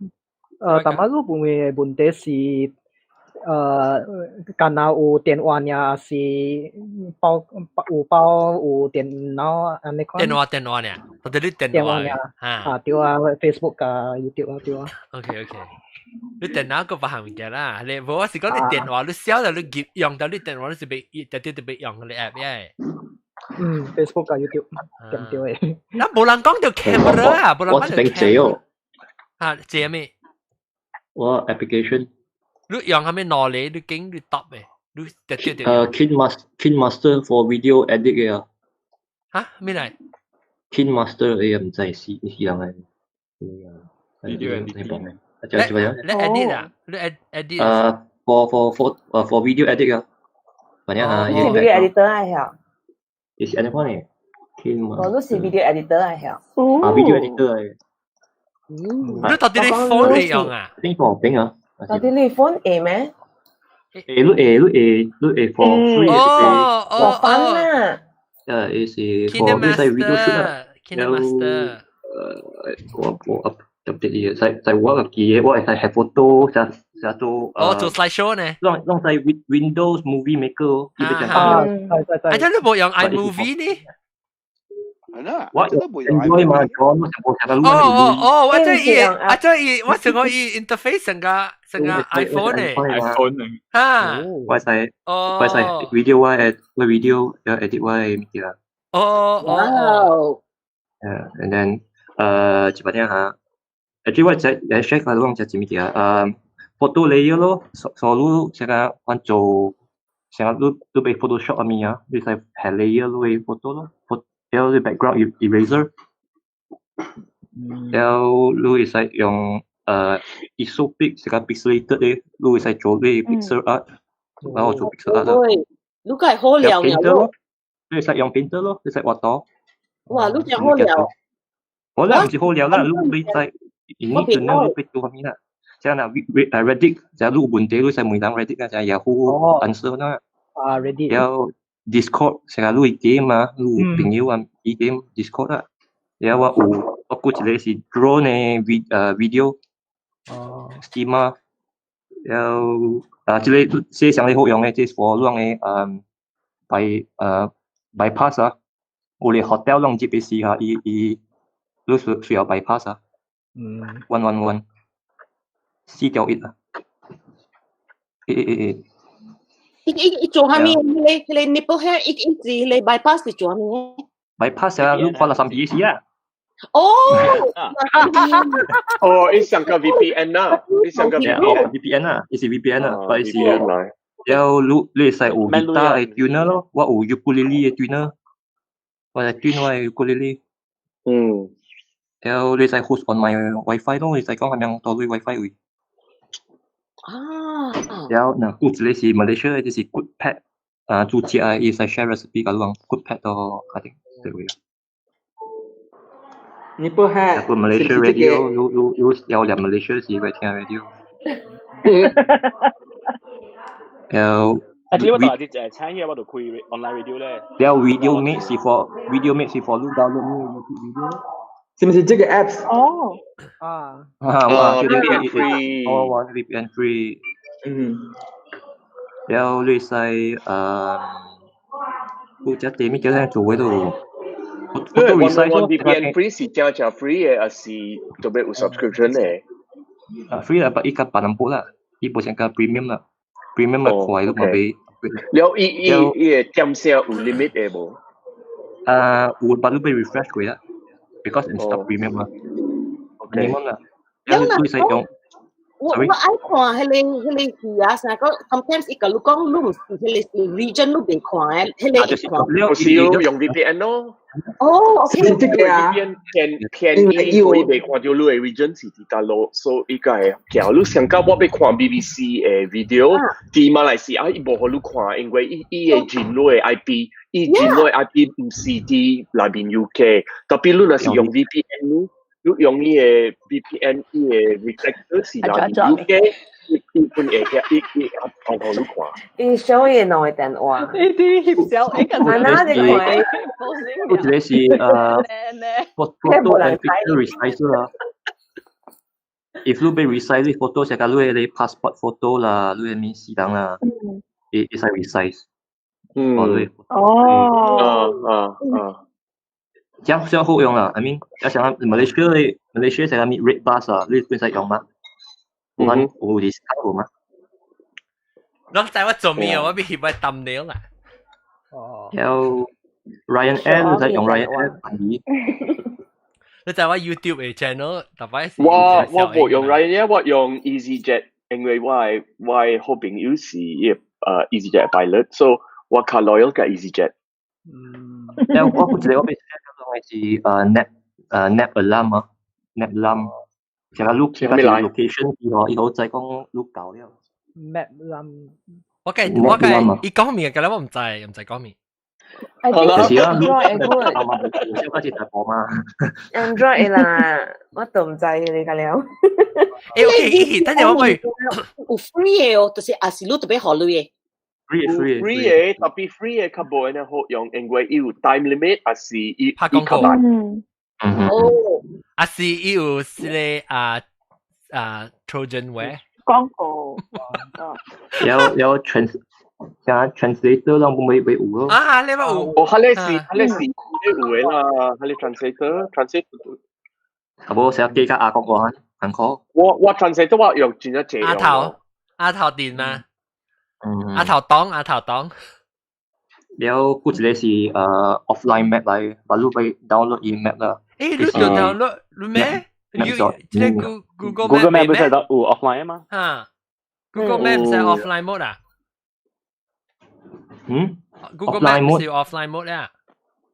但馬路每個問題是，敢若有電話爾，是包有包有電腦按呢款。電話爾，到底你電話爾？啊，對啊，Facebook 加 YouTube 啊，對啊。 OK。你電腦個別項物件啦，你無我是講你電話，你小就你入用到你電話，你是袂特別特別用個 app 耶。嗯，Facebook 加 YouTube 對唔對嘅？那無人講到 camera 啊，無人我講到是借哦。啊，借咩？我 application。你用係咩攞嚟？你經你答嘅，你特別特KineMaster for video edit 嘅啊。嚇咩嚟？KineMaster 你又唔知是是人嚟。 Video editing。你 edit 啊？你 edit？ For video edit 啊。反正啊，你是 video editor 啊？曉？也是按呢款嘅。哦，你是 video editor 啊？曉？啊，video editor 嚟。你到底你 phone 嚟用啊？邊個邊啊？到底你 phone 會咩？會，你會，你會，你會 for free。哦哦哦。啦。伊是 for 你使 video shoot 啦。 KineMaster。我 up 特別啲，使使我個記嘅，我會使翕 photo，寫寫做。哦，做 slide show 呢？攏使 Windows Movie Maker，伊要啊，對對對。啊，這你無用 iMovie 呢？我 enjoy 嘛，我冇想過哦哦哦，我這伊，啊這伊，我想講伊 interface 成個 iPhone 呢，iPhone 哈，我使 video 我我 video 要 edit 我嘅物件。哦哦。誒，and then 一擺點嚇，actually 我只 share 下攏只物件，photo layer 咯，所你成個阮做，成個你你俾 Photoshop 啊物啊，你使下 layer 你 photo 咯，了你 background eraser，了你會使用Isopic 成個 pixelated 嘅，你會使做你 pixel art，然後做 pixel art 啦。你個係好料咯，你會使用 painter 咯，你使畫圖。哇，你真好料。我咧唔是好料啦，你使你盡量你別做啥物啦。像那 Reddit，就你有問題你使問人 Reddit 啊，就 Yahoo answer 啦。啊，Reddit。了 Discord 成日你 game 啊，你有朋友啊，伊 game Discord 啦。了我有我估一個是 drone 的 video。哦。 Steam 啊。了啊，這個這上咧好用的，這是 for 咱的by bypass 啊。有咧 hotel 攏入去時哈，伊伊你需要 bypass 啊。111 4.1啊。誒誒誒。伊伊伊做啥物？彼個 nipple hair，伊伊是彼個 bypass 是做啥物？bypass 啊，你看了三 P 時啊。哦。哦，伊上個 VPN 啦，伊上個 VPN VPN 啊，伊是 VPN 啊，但是了你你會使有 guitar 的 tuner 咯，我有 ukulele 的 tuner，我係 tune 我的 ukulele。了你使 host on my WiFi 咯，你使講係咪到你 WiFi 位。啊。了嗱，有一個是 Malaysia 的，就是 Cookpad，啊，煮食的，伊使 share recipe 甲你講 Cookpad 都確定對位。 Nipple hair。個 Malaysia radio，有有有有連 Malaysia 時會聽 radio。了。啊，這我大日誒請嘢我就開 online radio 咧。了 video mate 是 for video mate 是 for 你 download 你 YouTube video。是唔是這個 apps？哦。啊。啊，哇，VPN free。哦，哇，VPN free。了你使有隻地物叫啥做喺度？你 one VPN free 是真正 free 嘅，還是特別有 subscription 嘅？啊，free 啦，但伊較別人補啦，伊無像較 premium 啦。premium 咪貴都嘛俾。了伊伊伊个點聲有 limit 的無？啊，有把你被 refresh 過啦，because install premium 嘛。minimum 啦，有你使用。我愛看彼个彼个戲啊，啥講 sometimes 伊共你講你毋是彼个 region 你袂看的，彼个會看。有時用 VPN 咯。哦，OK。是這個啊。 VPN 騙騙伊，伊袂看著你的 region 是佇佗落，所以伊個會叫你上到我欲看 BBC 的 video，佇馬來西亞伊無予你看，因為伊伊會認你的 IP，伊認你的 IP 毋是佇內面 UK，特別你若是用 VPN，你用伊的 VPN，伊的 reflector 是內面 UK，伊伊本會伊伊通予你看。伊 show 伊兩个電話。呢啲翕相，你近啊那你看，有一個是photo and picture resizer 啦。If 你欲 resize photo，成個你的 passport photo 啦，你的面試人啦，會會使 resize。嗯。哦。啊啊啊！這樣這樣好用啦，I mean，一想 Malaysia 的 Malaysia 成個咩 red bus 啊，你本身用嗎？有有 discount 嗎？攏知我做咩啊？我欲翕我 thumbnail 啦。哦。有 Ryanair 你使用 Ryanair 便宜。你知我 YouTube 的 channel 逐擺是我我無用 Ryanair，我用 EasyJet，因為我的我的好朋友是伊EasyJet pilot，所以我較 loyal 共 EasyJet。嗯。我有一個我欲是nap nap alarm 啊，nap alarm，成個你成個 location 伊吼，伊好知講你到了。 Map alarm。我計我計，伊講咩嘅咧？我毋知，毋知講咩。就是啊， Android good。小開始直播嘛。 Android 啦，我都毋知你個了。誒，OK，等陣我會有 free 的哦，就是也是你特別予錢的。 free free free 的，特別 free 的較無按呢好用，因為伊有 time limit，還是伊拍廣告。嗯。哦。還是伊有這個啊啊 Trojanware。廣告。有有 trans 像 translator 攏袂袂有咯。啊，你捌有？哦，彼个是彼个是有的啦，彼個 translator translate。啊無成日記甲阿國話很好。我我 translator 我用真正濟。阿頭阿頭電嘛？嗯。阿頭擋阿頭擋。了，有一個是offline map 來，把你欲 download 伊 map 啦。誒，你就 download 你咩？你這個 Google Google Map 不是有 offline 嗎？嚇，Google Map 是 offline mode 啊？嗯？Google Map 是 offline mode 啊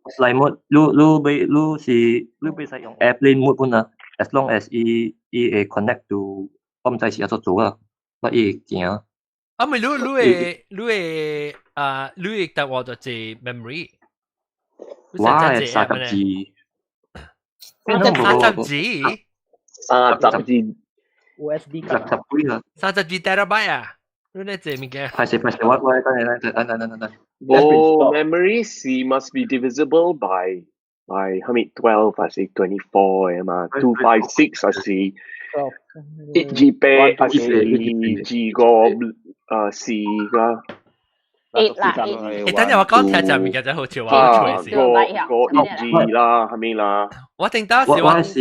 ？offline mode，你你欲你是你欲使用 airplane mode 本啊，as long as 伊伊會 connect to，我毋知是按怎做啊，但伊會行。啊，咪你你會你會啊，你會得我就係 memory。我係32。32？32。 USB 十幾啦。 32 terabyte 啊？你呢隻物件？歹勢歹勢，我我等下等等等等等。哦，memory 是 must be divisible by 係咪 12 還是 24 的嘛？256 還是128還是254啦？ 8啦。誒，等陣我講聽隻物件真好笑啊！五五一二啦，係咪啦？我定當時我是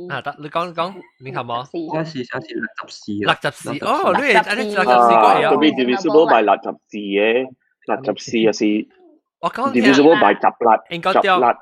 啊，得你講講，你頭冇？我是想是64 64哦，你係你64個啊，都比 divisible by 64嘅，64還是我講 divisible by 18 應該對。 18。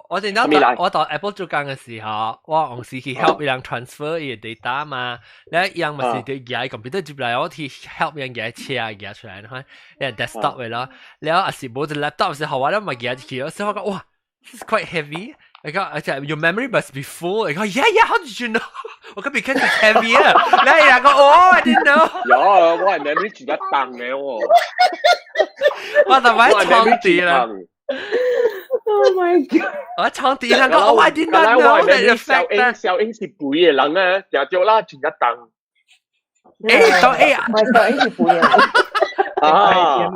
我陣當我到 Apple 做工嘅時候，我當時去 help 伊人 transfer 伊個 data 嘛，咧伊人咪是佇舉 computer 入來，我去 help 伊人舉車舉出來，你看，咧 desktop 嘅咯，了也是無隻 laptop 時候，我咧咪舉入去，所以我講哇，this is quite heavy。我講而且 your memory must be full。我講 yeah, how did you know？我講 because it's heavy 啊。咧伊人講哦，I didn't know。有我係 memory 真正重嘅喎。我就買床墊啦。 Oh my god！我床墊啦，講哦，I did not know that 小英小英是肥嘅人啊，定著啦，真正重。誒，當誒，唔係小英是肥嘅。啊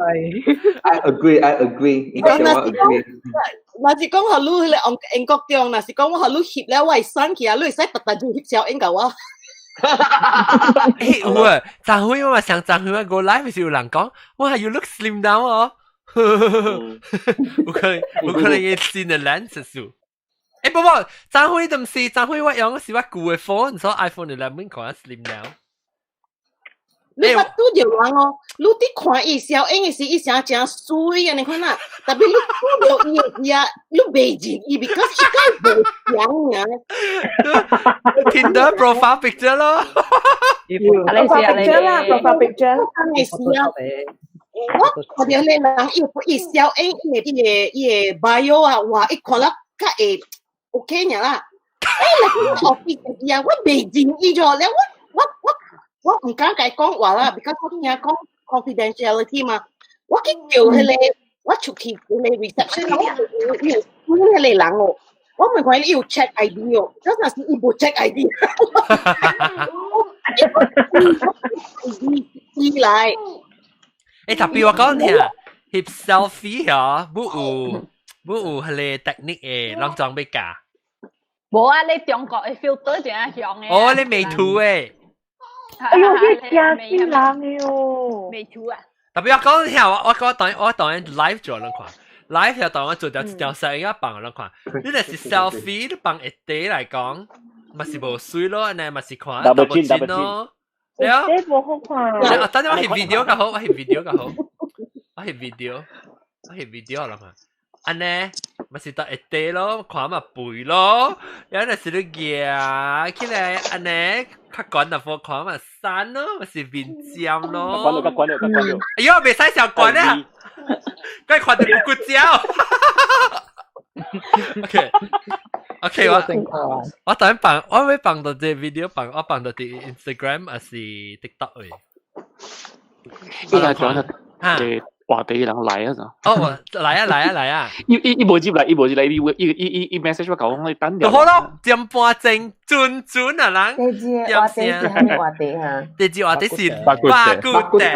！I agree, I agree。伊講若是講，若是講予你彼個英國中，若是講我予你翕了，我會生氣啊！你會使特特就翕小英共我。誒有啊，昨昏我嘛上昨昏我 go live 時有人講，哇，you look slim down 哦。有可能有可能伊新的 lens 數。誒不不，昨昏都毋是，昨昏我用的是我舊的 phone，所以 iPhone 11看 slim down。你捌拄著人哦，你佇看伊小影的時，伊誠誠媠按呢款啦。特別你拄著伊的時啊，你袂認伊，because 伊敢無像爾。 Tinder profile picture 咯。 profile picture 啦，profile picture。的時啊，我看著那人伊小影伊的 bio 啊，哇！伊看了較會 OK 爾啦。欸，來 office 的時啊，我袂認伊咗，了我毋敢共伊講話啦，because 我聽講 confidentiality 嘛。我去叫彼個，我出去彼個 reception，我伊有問彼個人哦，我問看伊有 check ID 哦，嗰陣時伊無 check ID，伊來。欸，特別我講聽，翕 selfie 啊，無有彼个 technique 的，攏總欲教。無啊，你中國的 filter 真係強的。哦，你美圖的。哎喲，這驚死人的哦！美圖啊！特別我講聽，我當然 live 做咱看，live 就當我做條一條攝影放咱看。你若是 selfie，你放一塊來講，嘛是無媠咯，按呢嘛是看 double chin 咯。對啊。這無好看。啊，等陣我翕 video 較好，我翕 video 較好，我翕 video，我翕 video 啦嘛。按呢，嘛是得一塊咯，看嘛肥咯，有陣時你舉起來，按呢較懸淡薄看嘛瘦咯，嘛是面尖咯。較懸了，較懸了，較懸了。哎喲，袂使上懸啊！該看著骨骨膠。OK，OK，我等放，我會放到這 video 放，我放到佇 Instagram 還是 TikTok 的。依家講嘅話題人來啊！哦，來啊來啊來啊！伊無接來，伊無接來，伊 message 我講你等就好咯，點半鐘準準啊人。第二個話題是啥物話題啊？第二話題是肉骨茶。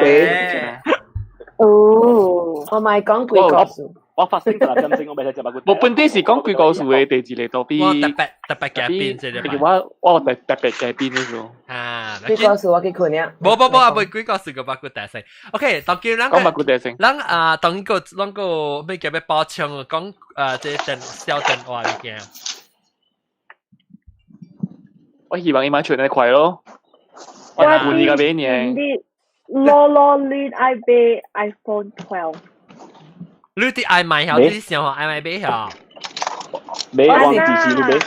哦，我咪講鬼故事。我發生十粒針先，我未使食肉骨茶。我本底是講鬼故事的第二個多比。我特別特別嘉賓，這個我特別嘉賓的時候。啊，鬼故事我去困了。無無無，啊，袂鬼故事個肉骨茶先。OK，當今咱講肉骨茶先。咱啊，當個咱個欲共欲補充講啊，這電小電話物件。我希望伊嘛傳得快咯。我換伊個買呢。囉囉攣愛買 iPhone 12。你佇愛買曉，你想話愛買買曉？買往幾時你買？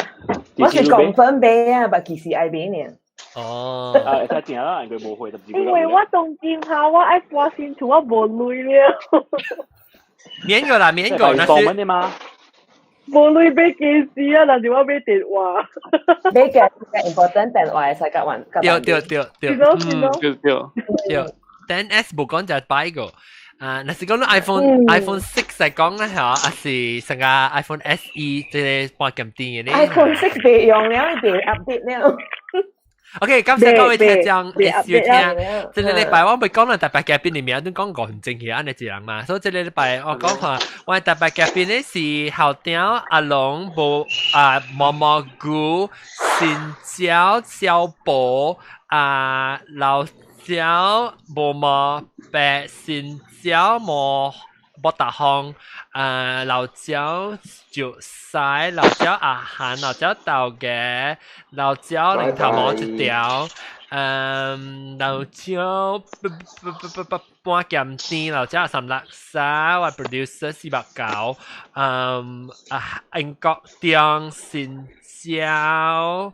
我是講分買啊，但其實愛買呢。哦，啊，會使正啦，因為無貨就因為我當今下我愛搬新厝，我無鐳了。免個啦，免個，那是嘛？無鐳買家私啊，但是我買電話。買個 important 電話會使共還。對對對對，對對對。10S 無講就擺個。啊，若是講你 iPhone 6 來講咧嚇，還是成個 iPhone SE 這个半鹹甜的呢？iPhone 6 袂用了，袂 update 了。 OK，感謝各位聽眾的收聽。這个禮拜我欲講啦，特別嘉賓的名，都講5分鐘去，按呢一人嘛。所以這个禮拜我講看，我特別嘉賓的是校長阿龍無啊毛毛菇、新椒小寶啊老椒毛毛白新椒毛博達風啊老椒就西老椒阿韓老椒豆芽老椒零頭毛一條，嗯老椒不不不不不半鹹甜老椒三六三，我 producer 489，嗯啊英國中新椒，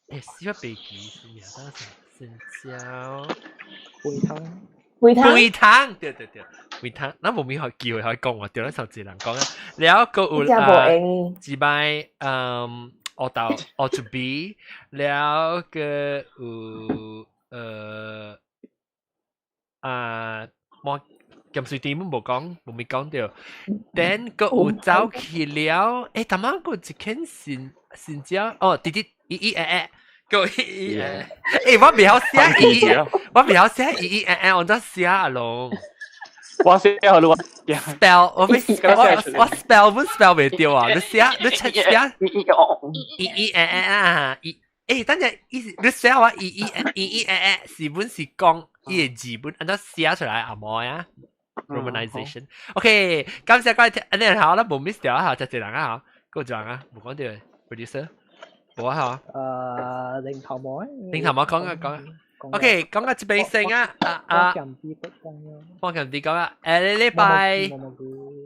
欸死我袂記是名，等下新椒雞湯。雞湯，雞湯，對對對，雞湯，咱無咩機會可以講話，對咱受一人講啊。了閣有啊，一擺嗯，烏豆烏出味，了閣有啊，我鹹水甜無講，無咪講著。等閣有走去了，欸，頭仔閣有一間新新椒，哦，弟弟，咦咦欸欸。個咦咦欸，我袂曉寫咦，我袂曉寫咦咦欸欸，我怎寫阿龍？我寫好了，我 spell 我我 spell 本 spell 袂著啊！你寫你寫寫咦咦欸欸啊！咦欸，等陣意思你寫我咦咦咦咦欸欸，是本是講伊个字本，按怎寫出來阿毛呀？Romanization。OK，感謝各位聽，按呢好啦，無 miss 掉啊，就一人啊，夠一人啊，無講著 producer。無啊，零頭毛，零頭毛講啊講啊， OK，講到這邊先啊啊啊！放強啲講啊！誒，你禮拜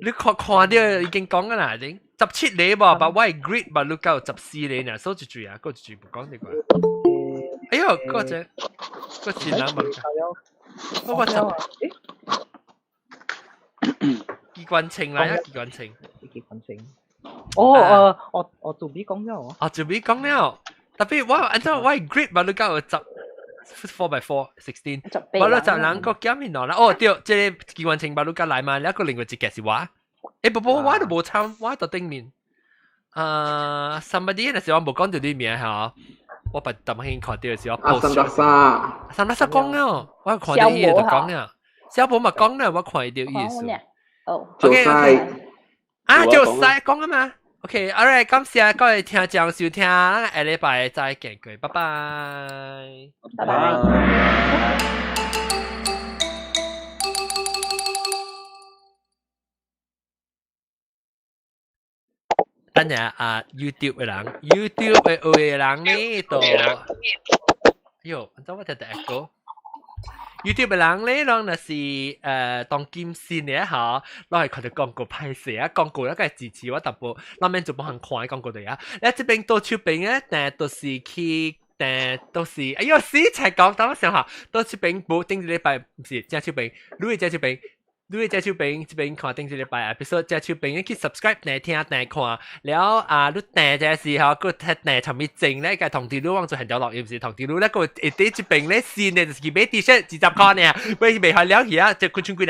你看看到已經講咗啦，已經17個噃，但我係 greet 嘛，你夠14個呢，數一句啊，過一句唔講呢個。哎呦，嗰隻個前人問，嗰個就機關槍啦，機關槍。機關槍。哦，我準備講了。啊，準備講了，特別我按照我係 greet 嘛，你夠十。4 by 4 16，我咧就兩個減面啦。哦，對，這個機關槍把你來嘛，兩個另外一個是我。誒，不不，我都無參，我喺頂面。啊，somebody 那時我無講到你名嚇，我把特別看到時我啊，三百三，三百三講了，我看到伊就講了，小寶嘛講了，我看到意思。哦，OK，啊，就使講啊嘛。OK，all right，感謝各位聽眾收聽，下禮拜再見，各位，拜拜，拜拜。等下啊，YouTube 的人，YouTube 的有的人呢，就，喲，怎我聽到 echo？YouTube 的人咧，攏若是當今新的吼，攏係看到廣告歹勢啊，廣告那個支持我淡薄，咱免做無通看廣告的啊。你這邊倒手邊咧，但都是去，但都是，哎喲死才講，等我想下，倒手邊無頂一禮拜，毋是正手邊，你的正手邊。你的這手邊這邊看頂一禮拜 episode，這手邊去 subscribe 訂聽訂看，了啊，你訂這時候，閣睇訂上面整咧個同地路往做很條落，又毋是同地路咧個一啲這邊咧新的就是去買 T 恤20塊呢，買袂開了去啊，就幾千幾